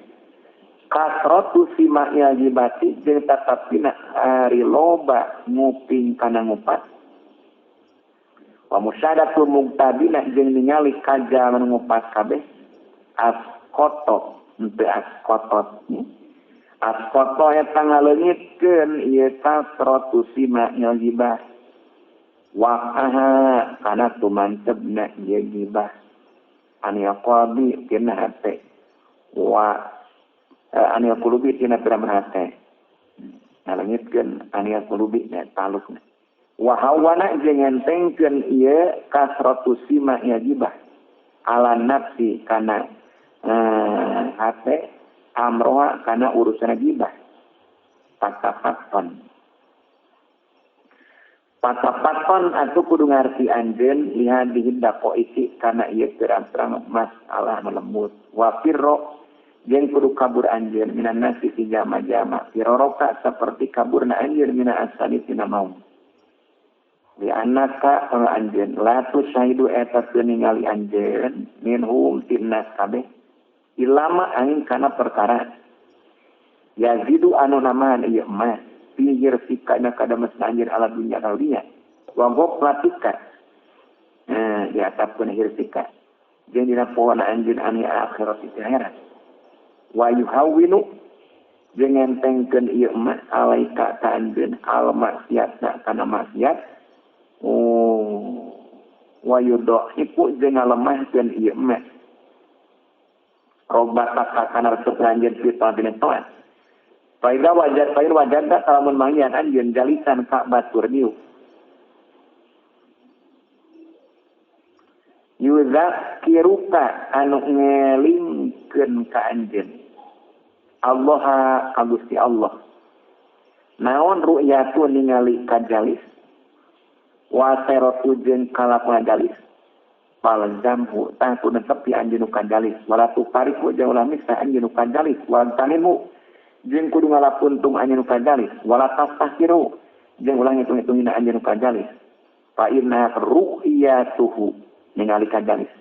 A: kasratu sima'il gibati jeung tatapina ari loba nguping kana ngupat wa musyadatu mugtabina jeung ningali kajaman ngupat kabeh asqoto henteu asqotot asqoto eta ngaleungitkeun ieu kasratu sima'il gibah waqaha kana tumantebna ieu gibah anil qalbi tina hate wa anil qulubi tina piraman hate ngaleungitkeun anil qulubi nya talukna wa hawana jeung ngentengkeun ieu kasratu sima'il gibah ala nafsi kana hate amroha kana urusan gibah patapaton patapaton atuh kudu ngarti anjeun lihat dihidako isi kana ieu terang-terang masalah melembut wa firro jeung kudu kabur anjeun minan nasi ti jama-jama firoroka seperti kaburna anjeun mina asali tina maum di anaka kalau anjeun la tusyahidu eta teu ningali anjeun minhum tinnas kabeh ilama angin kana perkara yazidu anu namahan ieu mah pihir sikana kada mesna anjeun ala dunya kana dunya wa goflatika diatapkeun hirsika jeung dina poho anjeun ani akhirat ti akhirat wa yuhawwinu jeung ngentengkeun ieu mah alaika ka anjeun al maksiatna kana maksiat wa yudhiku jeung ngalemahkeun ieu mah robataka kana resep anjeun fi ta'atin ta'at faida wajad fail wajadta kalamun manggihan anjeun jalisan ka batur diuk yuzakiruka anu ngelingkeun ka anjeun Allah ka Gusti Allah naon ru'yatu ningali ka jalis wa saratu jeung kalakuan jalis palzamhu tah kudu tepi anjeun ka jalis wala tufariqu jeung ulah misah anjeun ka jalis wa tanimu jeung kudu ngalapuntung anjeun ka jalis wala tastahkiru jeung ulah ngitung-hitungina anjeun ka jalis fa inna ru'yatuhu ningali ka jalis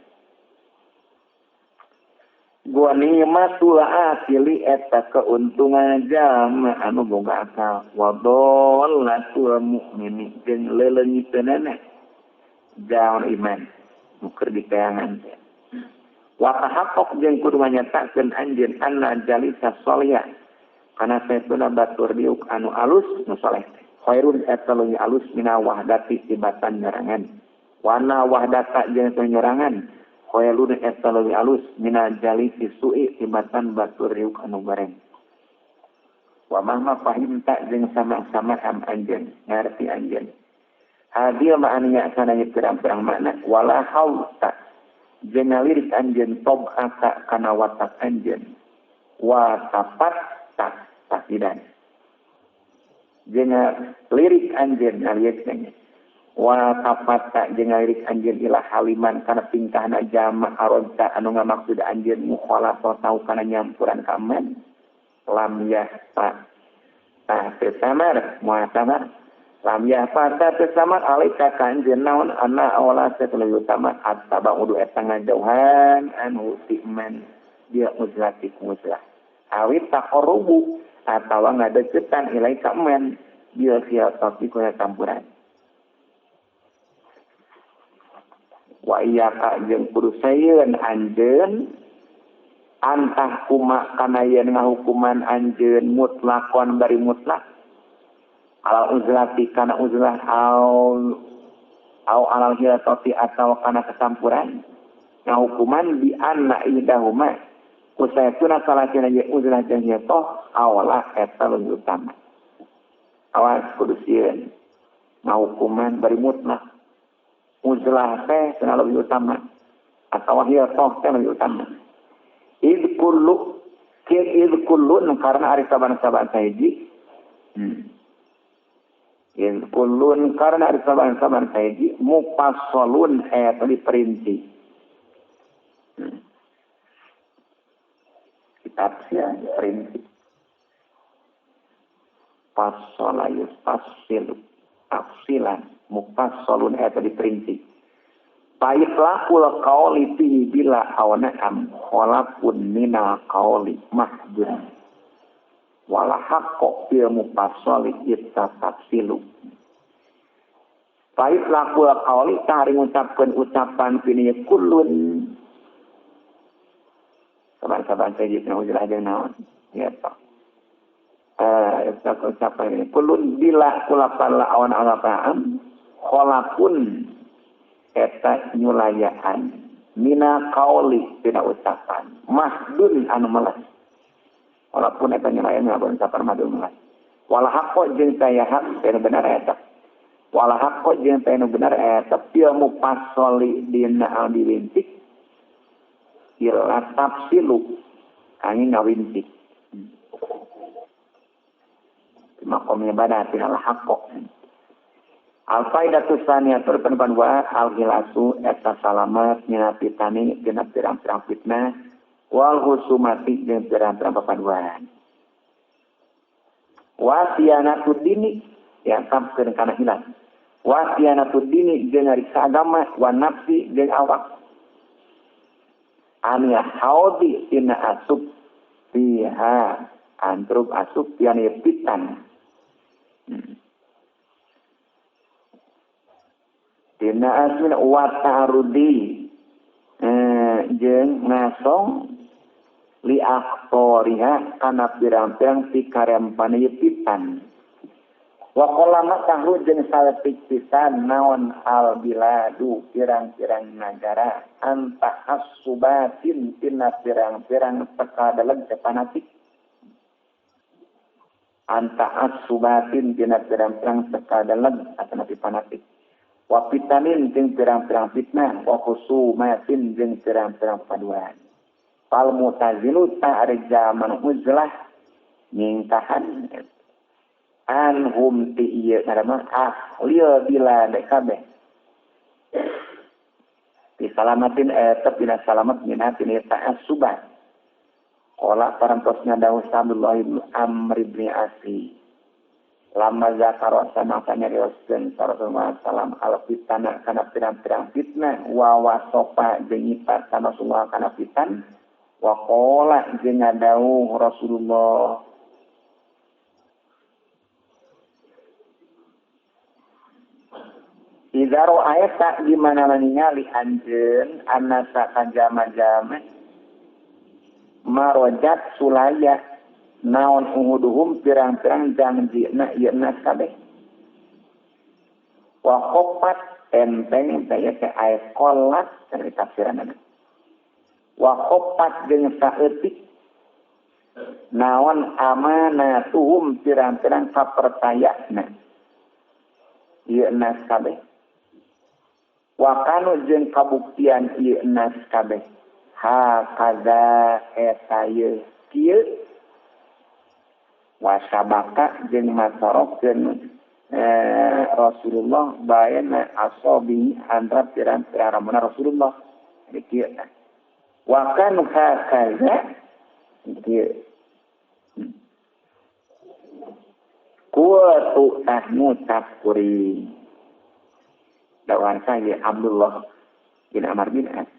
A: Ghanimatul akili eta keuntungan jalma anu boga akal wa dhallatul mukmini jeung leleungiteunana jalma iman nu keur ditayangan teh wa tahaqqaq jeung kudu manyatakeun anjeun anna jalisa sholihah kana saestuna batur diuk anu alus nu saleh khairun eta leuwih alus mina wahdati tibatan nyerangan wana wahdata jeung nyerangan khairun eta leuwih alus mina jalisi su'i tibatan batur diuk anu bareng wa mahma fahimta jeung sama-sama am anjeun ngarti anjeun hadil ma'aniya kana pirang-pirang makna wala hauta jeung ngalirik anjeun tob'ata kana watak anjeun wa tapat tak tasidan jeung lirik anjeun ngalirik wa tapat jeung ngalirik anjeun ila haliman kana tingkahna jama aronta anu ngamaksud anjeun mukhalafah tau kana nyampuran ka man lam yahta tah samar muasamar lam yahta tah samar alaika ka anjeun naon anna awala satul utama attaba'udu eta ngajauhan anu tikman dia uzlati uzlah awit taqarrubu atawa ngadeukeutan ilaika man dia siapa kuna campuran wa iyyaka jeung kudu sayeun anjeun antah kuma kana yen ngahukuman anjeun mutlakon bari mutlak alal uzlati kana uzlah au alal hilatati atawa kana kesampuran ngahukuman bi anna ihdahuma kusaytuna salasina ye uzlah jeung hilatah awala eta leuwih utama awas kudu sieun ngahukuman bari mutlak uzlah teh cenah leuwih utama atawa hilatah teh leuwih utama id kullu id kullun karena ari saban-saban sahiji id kullun karena ari saban-saban sahiji mufassalun eta diperinci kitab sia diperinci fasala yufassilu tafsilan mufassalun eta diperinci Faitlaqul qauli fihi bila awana am khalaqun minal qauli mahdun wala haqqo fil mufassali ittafsilu. Faitlaqul qauli tari ngucapkeun ucapan fini kullun saban-saban sayyidina hujrah jeung naon ya ta ucapan kullun bila kulapan la awana am khalaqun eta nyulayaan mina qauli tina ucapan mahdun anu melas walaupun eta nyulayaan ngelakuin ucapan mahdun melas wala haqqo jeung taya hak teu bener eta wala haqqo jeung taya bener eta fil mufassali dina al diwintik ila tafsilu angin ngawintik makomnya badat tina haqqo al-faidatu tsaniyah terpenpan wa al-hilasu eta salamat mina fitani dina pirang-pirang fitnah wal husumati jeung pirang-pirang papaduan wa siyanatu dini yang sampeun kana hilang wa siyanatu dini jeung ngariksa agama wa nafsi jeung awak an haudi tina asup fiha antrub asup yani fitan dina asmin wa ta'rudi jeung ngasong li akhtoriha kana pirang-pirang pikarempane pitan wa qolama tahru jeung saleutik pisan naon al biladu pirang-pirang nagara antahassubatin tina pirang-pirang teka daleg fanatik antahassubatin tina pirang-pirang teka daleg atanapi fanatik wa fitanin jeung pirang-pirang fitnah wa khusumatin jeung pirang-pirang paduan fal mutazilu ta'ri zaman uzlah nyingkahan anhum ti ieu ngaranna ahli bila kabeh ti salamatin eta pina salamat mina tina ta'assuban qala parantosna dawuh Abdullah bin Amr bin Asi lama zakaro sama nyarioskeun Rasulullah salam al fitnah kana pirang-pirang fitnah wa wasofa jeung nyipat kana Rasulullah kana fitan Wa qala jeung ngadawuh Rasulullah idza ra'aita di mana ningali anjeun annasa ka jama-jama marojat sulaya naon uhuduhum pirang-pirang jangjina ieu nas kabeh wa khopat enteng teh teh ae kolat dari tafsiranna wa khopat jeung saeutik naon amanatuhum pirang-pirang kapercayana ieu nas kabeh wa kanu jeung kabuktian ieu nas kabeh ha kaza eta ieu kieu wa sabaka jeung masorokeun Rasulullah baena asobi antara pirang-pirang ramuna Rasulullah jadi kieu wa kanu ha kaza kieu kuatu tah ngucap kuring dawan saya Abdullah bin Amr bin As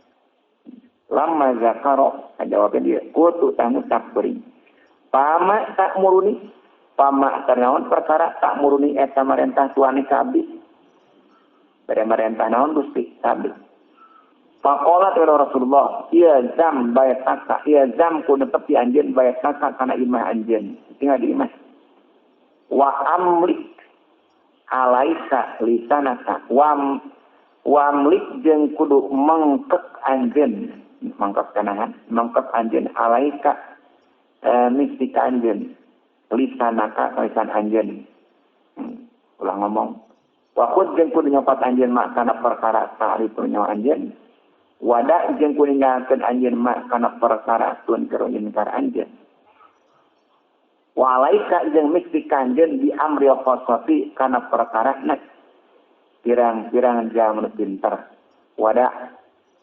A: lama zakaro jawabnya dia kutu tamu tak beri pama tak muruni pama ternaon perkara tak muruni eta marentah tuane ka abdi bade marentah naon Gusti ka abdi faqala Rasulullah iya zam bayataka iya zam ku netepi anjeun bayataka kana imah anjeun tinggal di imah wa amlik alaika lisanaka wamlik jeung kudu mengkek anjeun mangkek kanahan mangkek anjeun alaika mistika anjeun lisanaka lisan anjeun ulah ngomong wa khud jeung kudu nyopat anjeun mak kana perkara ta'rif nyawa anjeun wada jeung kudu ninggalkeun anjeun mak kana perkara tun keur inkar anjeun walaika jeung mistika anjeun bi amri khosati kana perkara na pirang-pirang jam nu pinter wada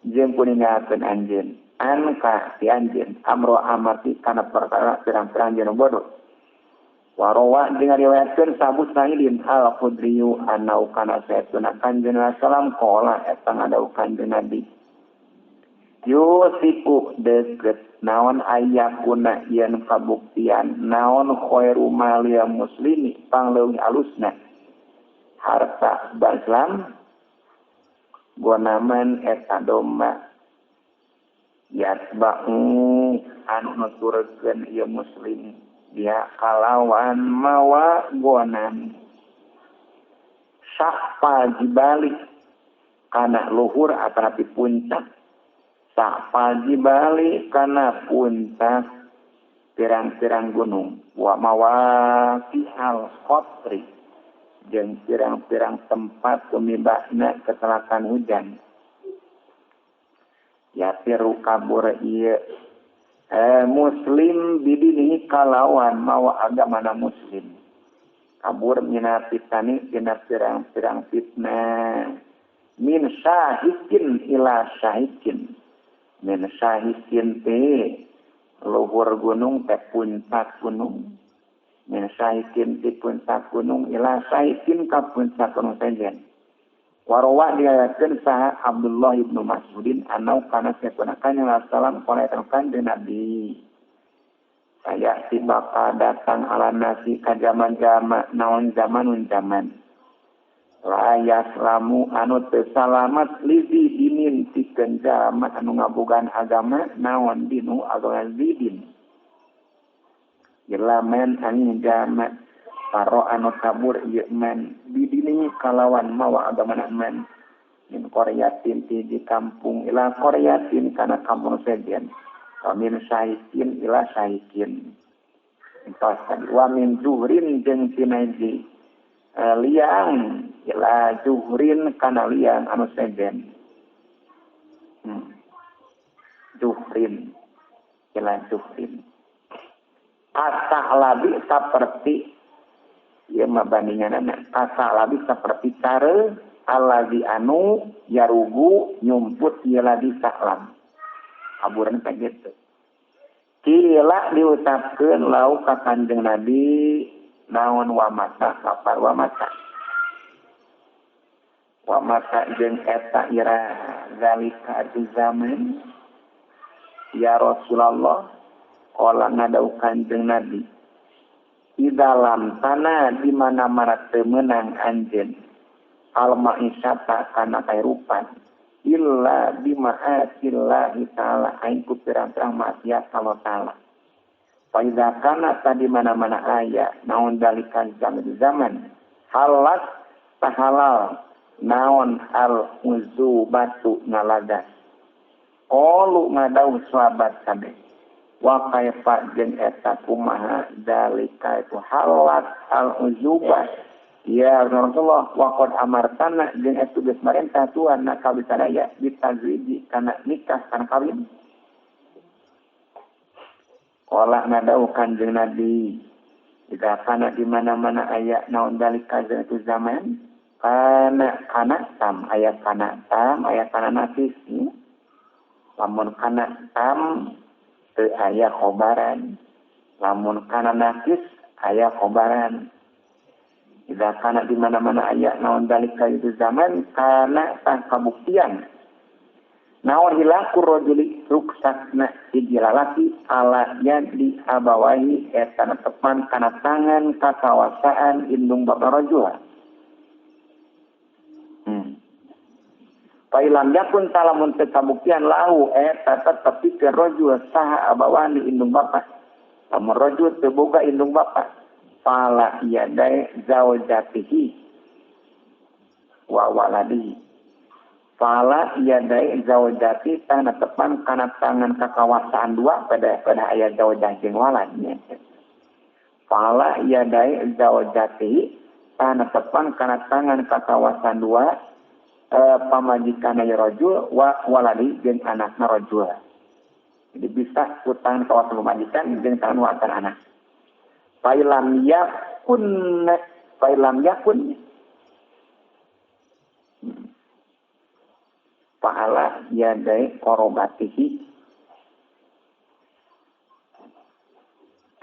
A: jeung kudu ninggalkeun anjeun anka ti anjeun amro amati kana perkara pirang-pirang jeung bodoh warawa jeung ngariwayatkeun Abu Sa'idin al-Khudri anau kana sayyiduna kanjeng salam qala eta ngadau kanjeng Nabi yusiku deket naon ayakuna yen kabuktian naon khairu mali muslimi pangleuwih alusna harta Islam gonaman eta domba yatba'u anu nuturkeun ieu muslim dia kalawan mawa gonan sahpa jibali kana luhur atanapi puncak sahpa jibali kana puncak pirang-pirang gunung wa mawaqihal qatri jeung pirang-pirang tempat tumibakna ketelakan hujan ya tiru kabur ieu muslim bidinihi kalawan mawa agamana muslim kabur mina fitani tina pirang-pirang fitnah min syahikin ila syahikin min syahikin teh luhur gunung teh puncak gunung min syahikin ti puncak gunung ila syahikin ka puncak gunung sejen Warawa diriwayatkeun saha Abdullah ibnu Mas'udin anau kana sayyiduna kanjeng salam qala kanjeng Nabi saya si bakal datang ala nasi ka zaman-zaman naon zamanun zaman la yaslamu anu teu salamat lizi dinin tikeun zaman anu ngabogaan agama naon dinu agama zidin jelamen angin zaman paro anu kabur ieu man bidini kalawan mawa agama man min qaryatin ti di kampung ila qaryatin kana kampung sejen wa min syahikin ila syahikin entos tadi wa min zuhrin jeung tinaji liang ila zuhrin kana liang anu sejen zuhrin ila zuhrin asahlabi saperti ieu mah bandinganna asalabi saperti care alladzi anu yarugu nyumput ieu ladi sa'lam aburan teh kitu kila diucapkeun lau ka Kanjeng Nabi naon wa mata kapar wa mata wa mata jeung eta ira zalika di zaman Ya Rasulullah qala ngadau Kanjeng Nabi di dalam tanah di mana-mana teu meunang anjeun al ma'isyata kana kahirupan illa bima'atillahi ta'ala aing ku pirang-pirang maksiat Allah ta'ala. Fa idza kana tadi mana-mana aya naon dalikan zaman halat tahalal naon al uzubatu ngalagas. Qalu ngadau sahabat kabeh wa kaifa jeung eta kumaha dalika itu halat al uzubah ya Rasulullah wa qad amartana jeung eta geus marentah Tuhan na kabeh sadaya bitazwiji kana nikah kana kawin. Qala ngadau Kanjeng Nabi jika kana di mana-mana aya naon dalika itu zaman kana kana tam aya kana tam aya kana nafis lamun kana tam teu aya khobaran lamun kana nafis aya khobaran. Jika kana di mana-mana aya naon dalika itu zaman kana tah kabuktian naon hilaku rajuli ruksakna hiji lalaki ala yadi abawahi eta netepan kana tangan kakawasaan indung bapa rajul. Fa ilam yakun talamun teu kabuktian lahu eta tetep pikeun rajul saha abawani indung bapa. Lamun rajul teu boga indung bapa fala yadai zaujatihi wa waladihi. Fala yadai zaujati tah netepan kana tangan kakawasaan dua pada ayat zaujah jeung walad. Fala yadai zaujatihi tah netepan kana tangan kakawasaan dua pamajikan rajul wa waladi jeung anakna rajul. Jadi bisa ku tangan kawasan pamajikan jeung tangan wakan anak. Failam yakun fa'ala yadai korobatihi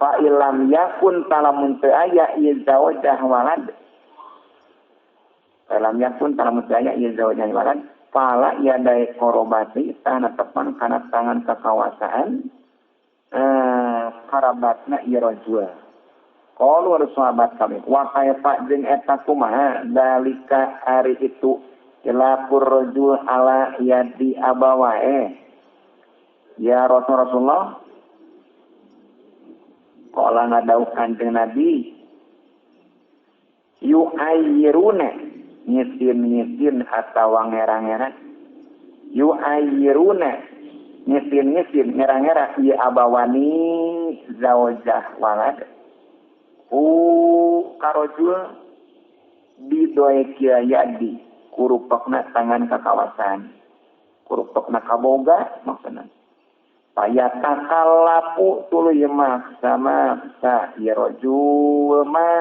A: fa'ilam yakun talamun teu aya ieu zawajah walad. Fa'ilam yakun talamun teu aya ieu zawajah walad fa'ala yadai korobati tah netepan kana tangan kakawasaan karabatna ieu rajul. Qalu sahabat kami wa kaifa jeung eta kumaha dalika ari itu ilapur rajul ala yadi abawae ya Rasulullah. Qala ngadau Kanjeng Nabi yu'ayyiruna nyisin-nyisin atawa ngerang-ngerang yu'ayyiruna nyisin-nyisin ngerang-ngerang ieu abawani zaujah walad u karojul bidoekia yadi kurupekna tangan kakawasan kurupekna kaboga maksudna payatakallapu tuluy maksa maksa ieu rajul ma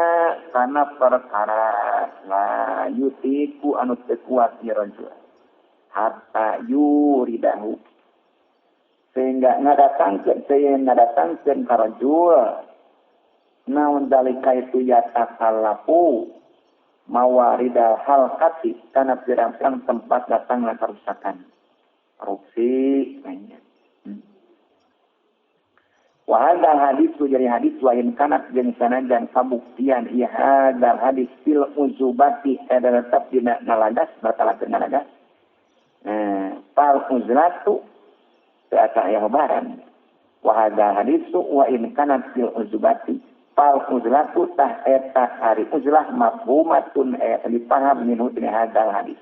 A: kana perkara la yutiku anu teu kuat ieu rajul hatta yuridahu sehingga ngadatangkeun ka rajul naon dalika itu yatakallapu mawarida halqati kana pirang-pirang tempat datangna kerusakan korupsi banyak. Wa hadzal hadis jadi hadis wa in kanat jeung sanajan kabuktian ieu hadzal hadis fil uzubati eta tetep dina nalagas batalakeun nalagas fal uzlatu teu asa aya hobaran. Wa hadzal hadis wa in kanat fil uzubati fal uzlatu tah eta ari uzlah mafhumatun eta dipaham minhu tina hadzal hadis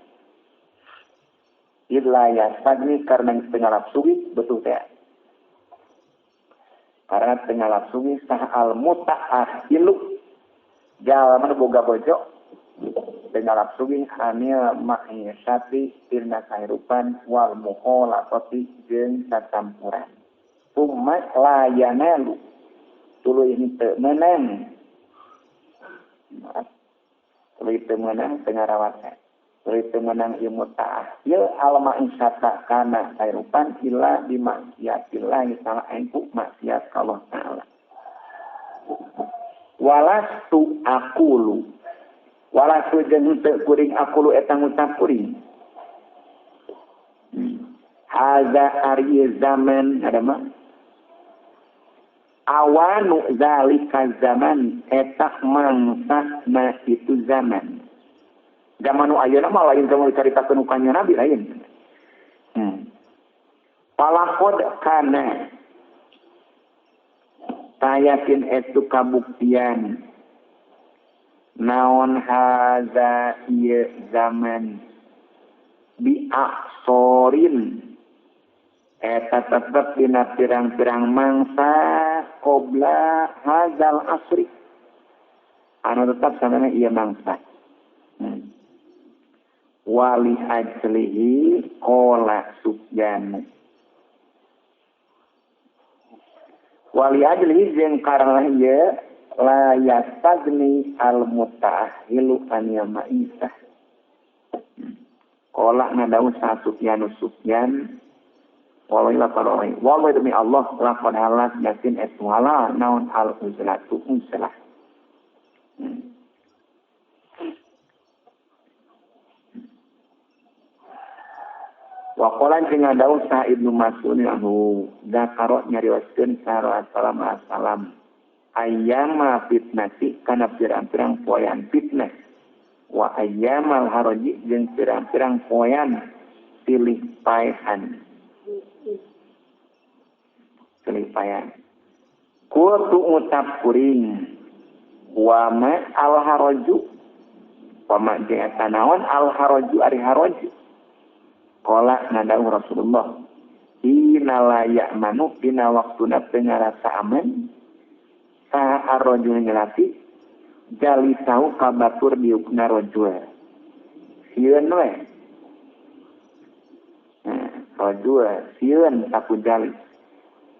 A: illa yastagni karena tengalap sugih betul teh karena tengalap sugih sah al mutaahilu jalma boga bojo tengalap sugih anil ma'isyati tirna kahirupan wal mukhalafi jeung sacampuran summa la yanalu tuluy henteu meunang tuluy teu meunang teu ngarawatna tuluy teu meunang ieu mutaahil al ma'isyata kana kahirupan illa bimaksiatillah ta'ala engku maksiat ka Allah ta'ala. Walastu aqulu walastu jeung henteu kuring aqulu eta ngucap kuring Haza ari zaman ada mah awanu zalika zaman eta mangsa na itu zaman. Zaman nu ayeuna mah lain zaman dicaritakeun ku kanjeng Nabi lain. Palakod kana tayakin etu kabuktian naon haza ieu zaman bi aksorin eta tetep dina pirang-pirang mangsa qobla hazal asri anu tetap samana ieu mangsa. Wali ajlihi qala Sufyan wali ajlihi jeung karena ieu la yastagni al mutaahilu an yama'isah qala nadawu sa Sufyan Sufyan wallahi laqad wallahi demi Allah laqad halat yasin etwala naon al uzlatu uzlah. Wa qala jeung nadawu sa Ibnu Mas'ud anhu zakaro nyarioskeun sa salam salam ayyama fitnati kana pirang-pirang poean fitnah wa ayyamal haraji jeung pirang-pirang poean silih paehan silih paehan kutu ucap kuring wa ma al haraju wa ma jeung eta naon al haraju ari haraju qala nadawu Rasulullah hina la ya'manu dina waktuna teu ngarasa aman saha arrajul nyelati jalisahu kabatur diukna rajul sieun we rajul sieun saku jalis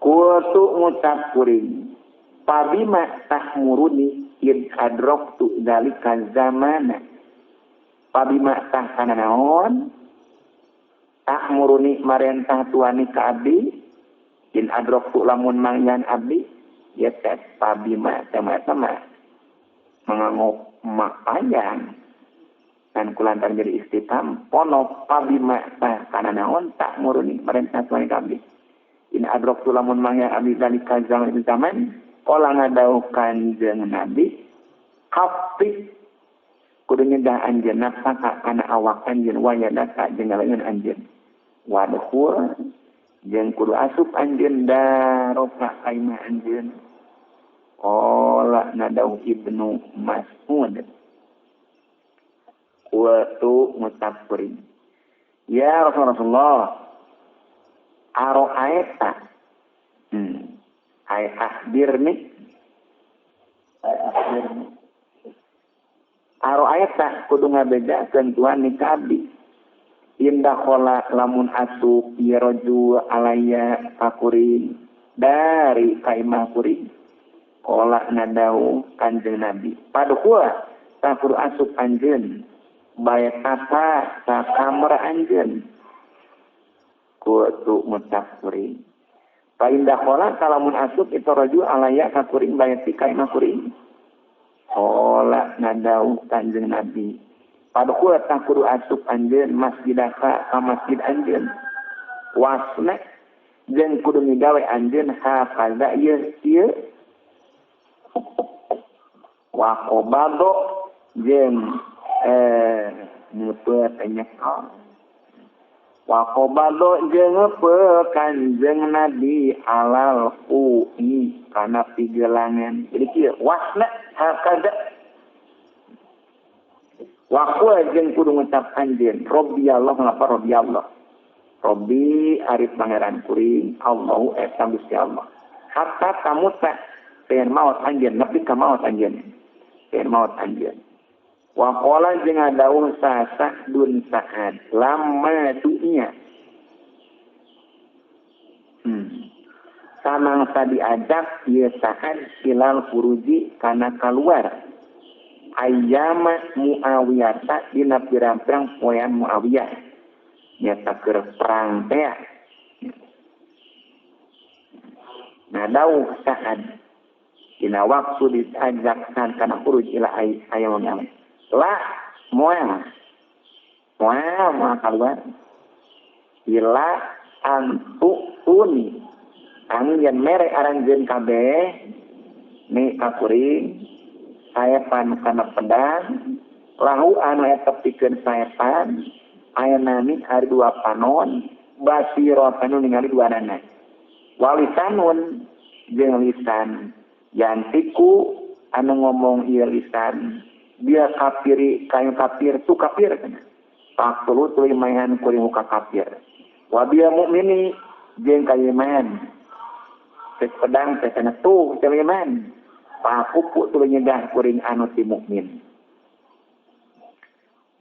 A: kutu ngucap kuring pabima tahmuruni id adraktu zalika zamana pabima tah kana naon tahmuruni marentah tuani ka abdi in adraktu lamun mangyan abdi ya teh pabima sama-sama menganggo mak panjang dan kulantar jadi istitam pono pabima tah kana naon tahmuruni marentah tuani ka abdi in adraktu lamun mangyan abdi zalika zaman zaman kala ngadauh kanjeng Nabi kafi kudu nyegah anjeun nafsaka kana awak anjeun wayadaka jeung ngalaeun anjeun wadkhul jeung kudu asup anjeun daroka kaimah anjeun qala nadau Ibnu Mas'ud qultu mutaffirin ya Rasulullah aro'aita ay akhbirni ay akhbirni aro'aita kudu ngabejakeun tuan ni ka abdi indah khola lamun asup ieu rajul alaya kakuring dari kaimah kuring qala nadau kanjeng Nabi padukul takur asup anjeun bae tata ka kamar anjeun kutu mutakuring fa indah khola kalamun asup itu rajul alaya kakuring bae kaimah kuring qala nadau kanjeng Nabi padukul takuru asup anjeun masjidaka ka masjid anjeun wasna jeung kudu migawe anjeun hakaza ieu ieu wa qabado jeung ngeupeut nyekel wa qabado jeung ngeupeut kanjeng Nabi alal qui kana pigelangan jadi kieu wasna hakaza wa jeung kudu ngucap anjeun Rabbi Allah ngapa Rabbi Allah Rabbi ari pangeran kuring Allahu eta Gusti Allah hatta kamu teh pengen maot anjeun nepi ka maot anjeun pengen maot anjeun wa qala jeung ngadawuh Sa'dun Sa'ad lama dunya samangsa diajak ieu Sa'ad ilal furuji kana kaluar ayyama Muawiyah dina pirang-pirang poean Muawiyah nyata keur perang teh nah dawuh Sa'ad dina waktu diajak kana furuj ila ayyama la moal moal moal kaluar ila Antu tuni anu yen mere aranjeun kabeh ni kakuring saepan kana pedang lahu anu eta pikeun saepan aya nami ari dua panon basiratan ningali dua nana walisanun jeung lisan yantiku anu ngomong ieu lisan dia kafiri kayu kafir tu kafir kana paktulu tuluy mayan kuring ka kafir wa biya mukmini jeung kayu iman cek pedang teh kana tuh teh iman pakupu tuluy nyegah kuring anu ti mukmin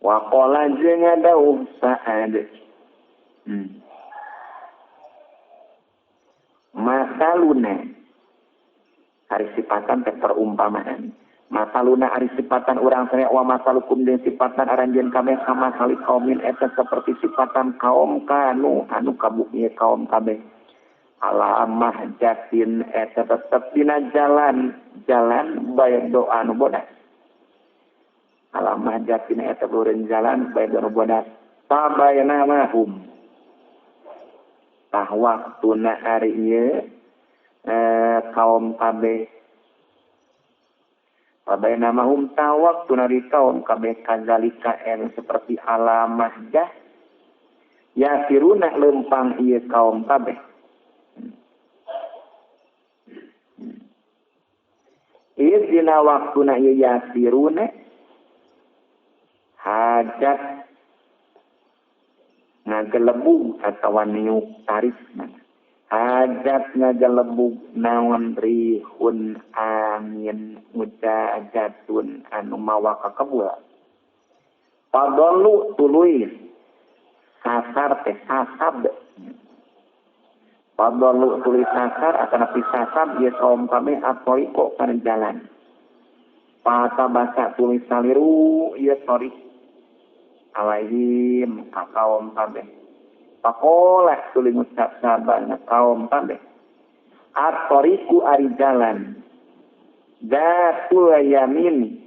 A: wa qala jeung dawuh Sa'ad masaluna ari sipatan teh perumpamaan masaluna ari sipatan urang teh wa masalukum jeung sipatan aranjeun kabeh sama kali kaumin eta seperti sipatan kaum kanu anu kabuknya kaum kabeh alamah jatin eta tetep dina jalan jalan bae doa nu bodas alamah jatin eta lureun jalan bae doa nu bodas tabayana mahum tah waktuna ari ieu kaum kabeh tabayana mahum tah waktuna ari kaum kabeh kadzalika en seperti alamah jah yasiruna lempang ieu kaum kabeh ieu dina waktuna ieu yasiruna hajat ngagelebug atawa niuk tarik hajat ngagelebug naon rihun angin mujajatun anu mawa kakebul padolu tuluy sasar teh sasab padolu tuluy sasar atanapi sasab ieu kaum kami atoriko kana jalan patabasa tuluy saliru ieu torik alaihim ka kaum kabeh pakolah tuluy ngucap sabana kaum kabeh at-tariqu ari jalan zatul yamin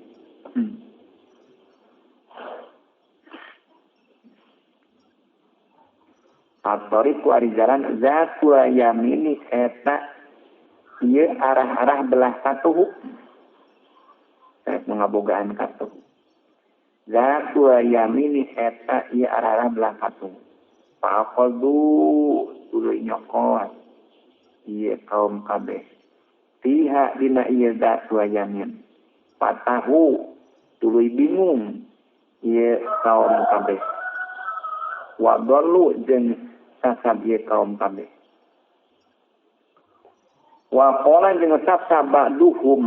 A: at-tariqu ari jalan zatul yamini eta ieu arah-arah belah katuhu ngabogaan katuhu zatul yamini eta ieu arah-arah belah katuhu faqadu tuluy nyokot ieu kaum kabeh fiha dina ieu zatul yamin patahu tuluy bingung ieu kaum kabeh wa dallu jeung sasab ieu kaum kabeh wa qala jeung ngucap sabaduhum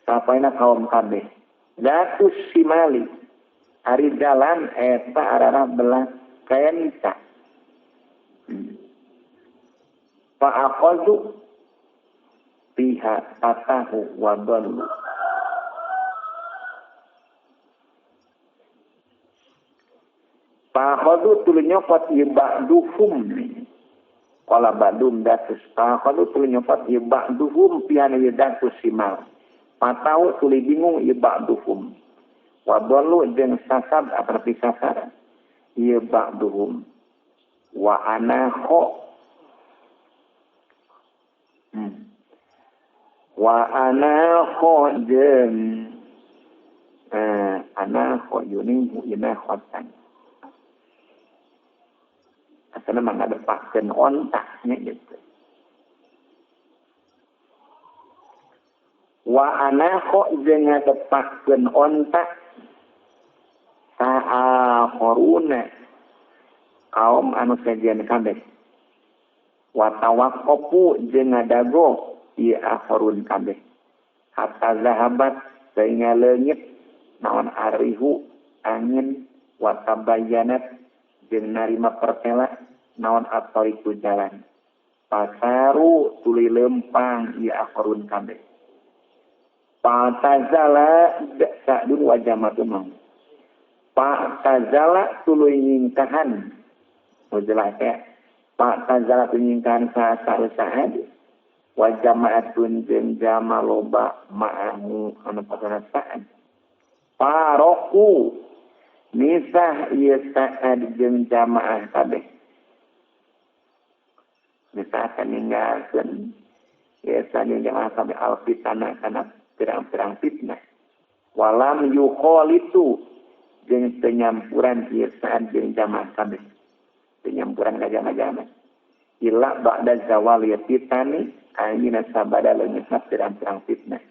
A: sapaina kaum kabeh zatus simali ari jalan eta arah belah kayanita fa aqadu fiha tatahu wa dallu fa aqadu tuluy nyokot ieu ba'duhum qala ba'dum datus fa aqadu tuluy nyokot ieu ba'duhum pihana ieu datus simal patau tuluy bingung ieu ba'duhum wa dallu jeung sasab atapi sasar ieu ba'duhum wa ana kho wa ana kho jeung ana kho yunihu ina khotan asana mah ngadepakeun onta nya gitu wa ana kho jeung ngadepakeun onta sa'akhoruna kaum anu sejen kabeh wa tawaqqafu jeung ngadago ieu akhorun kabeh hatta zahabat sehingga leungit naon arihu angin wa tabayyanat jeung narima pertela naon at-tariqu jalan pasaru tuluy lempang ieu akhorun kabeh patazala sa'dun wa jamatun mau patazala tuluy nyingkahan jelas ya patazala tuluy nyingkahan sa'ad wa jama'atun jeung jama loba ma'ahu anu pasana sa'ad paroku misah ieu sa'ad jeung jamaah kabeh. Misalkan ninggalkeun ya sani jamaah kabeh al fitnah kana pirang-pirang fitnah. Walam yukhalitu jeung teu nyampuran ieu saat jeung jamaah kabeh. Teu nyampuran ka jamaah-jamaah. Illa ba'da zawali fitani angina sabada leungitna pirang-pirang fitnah.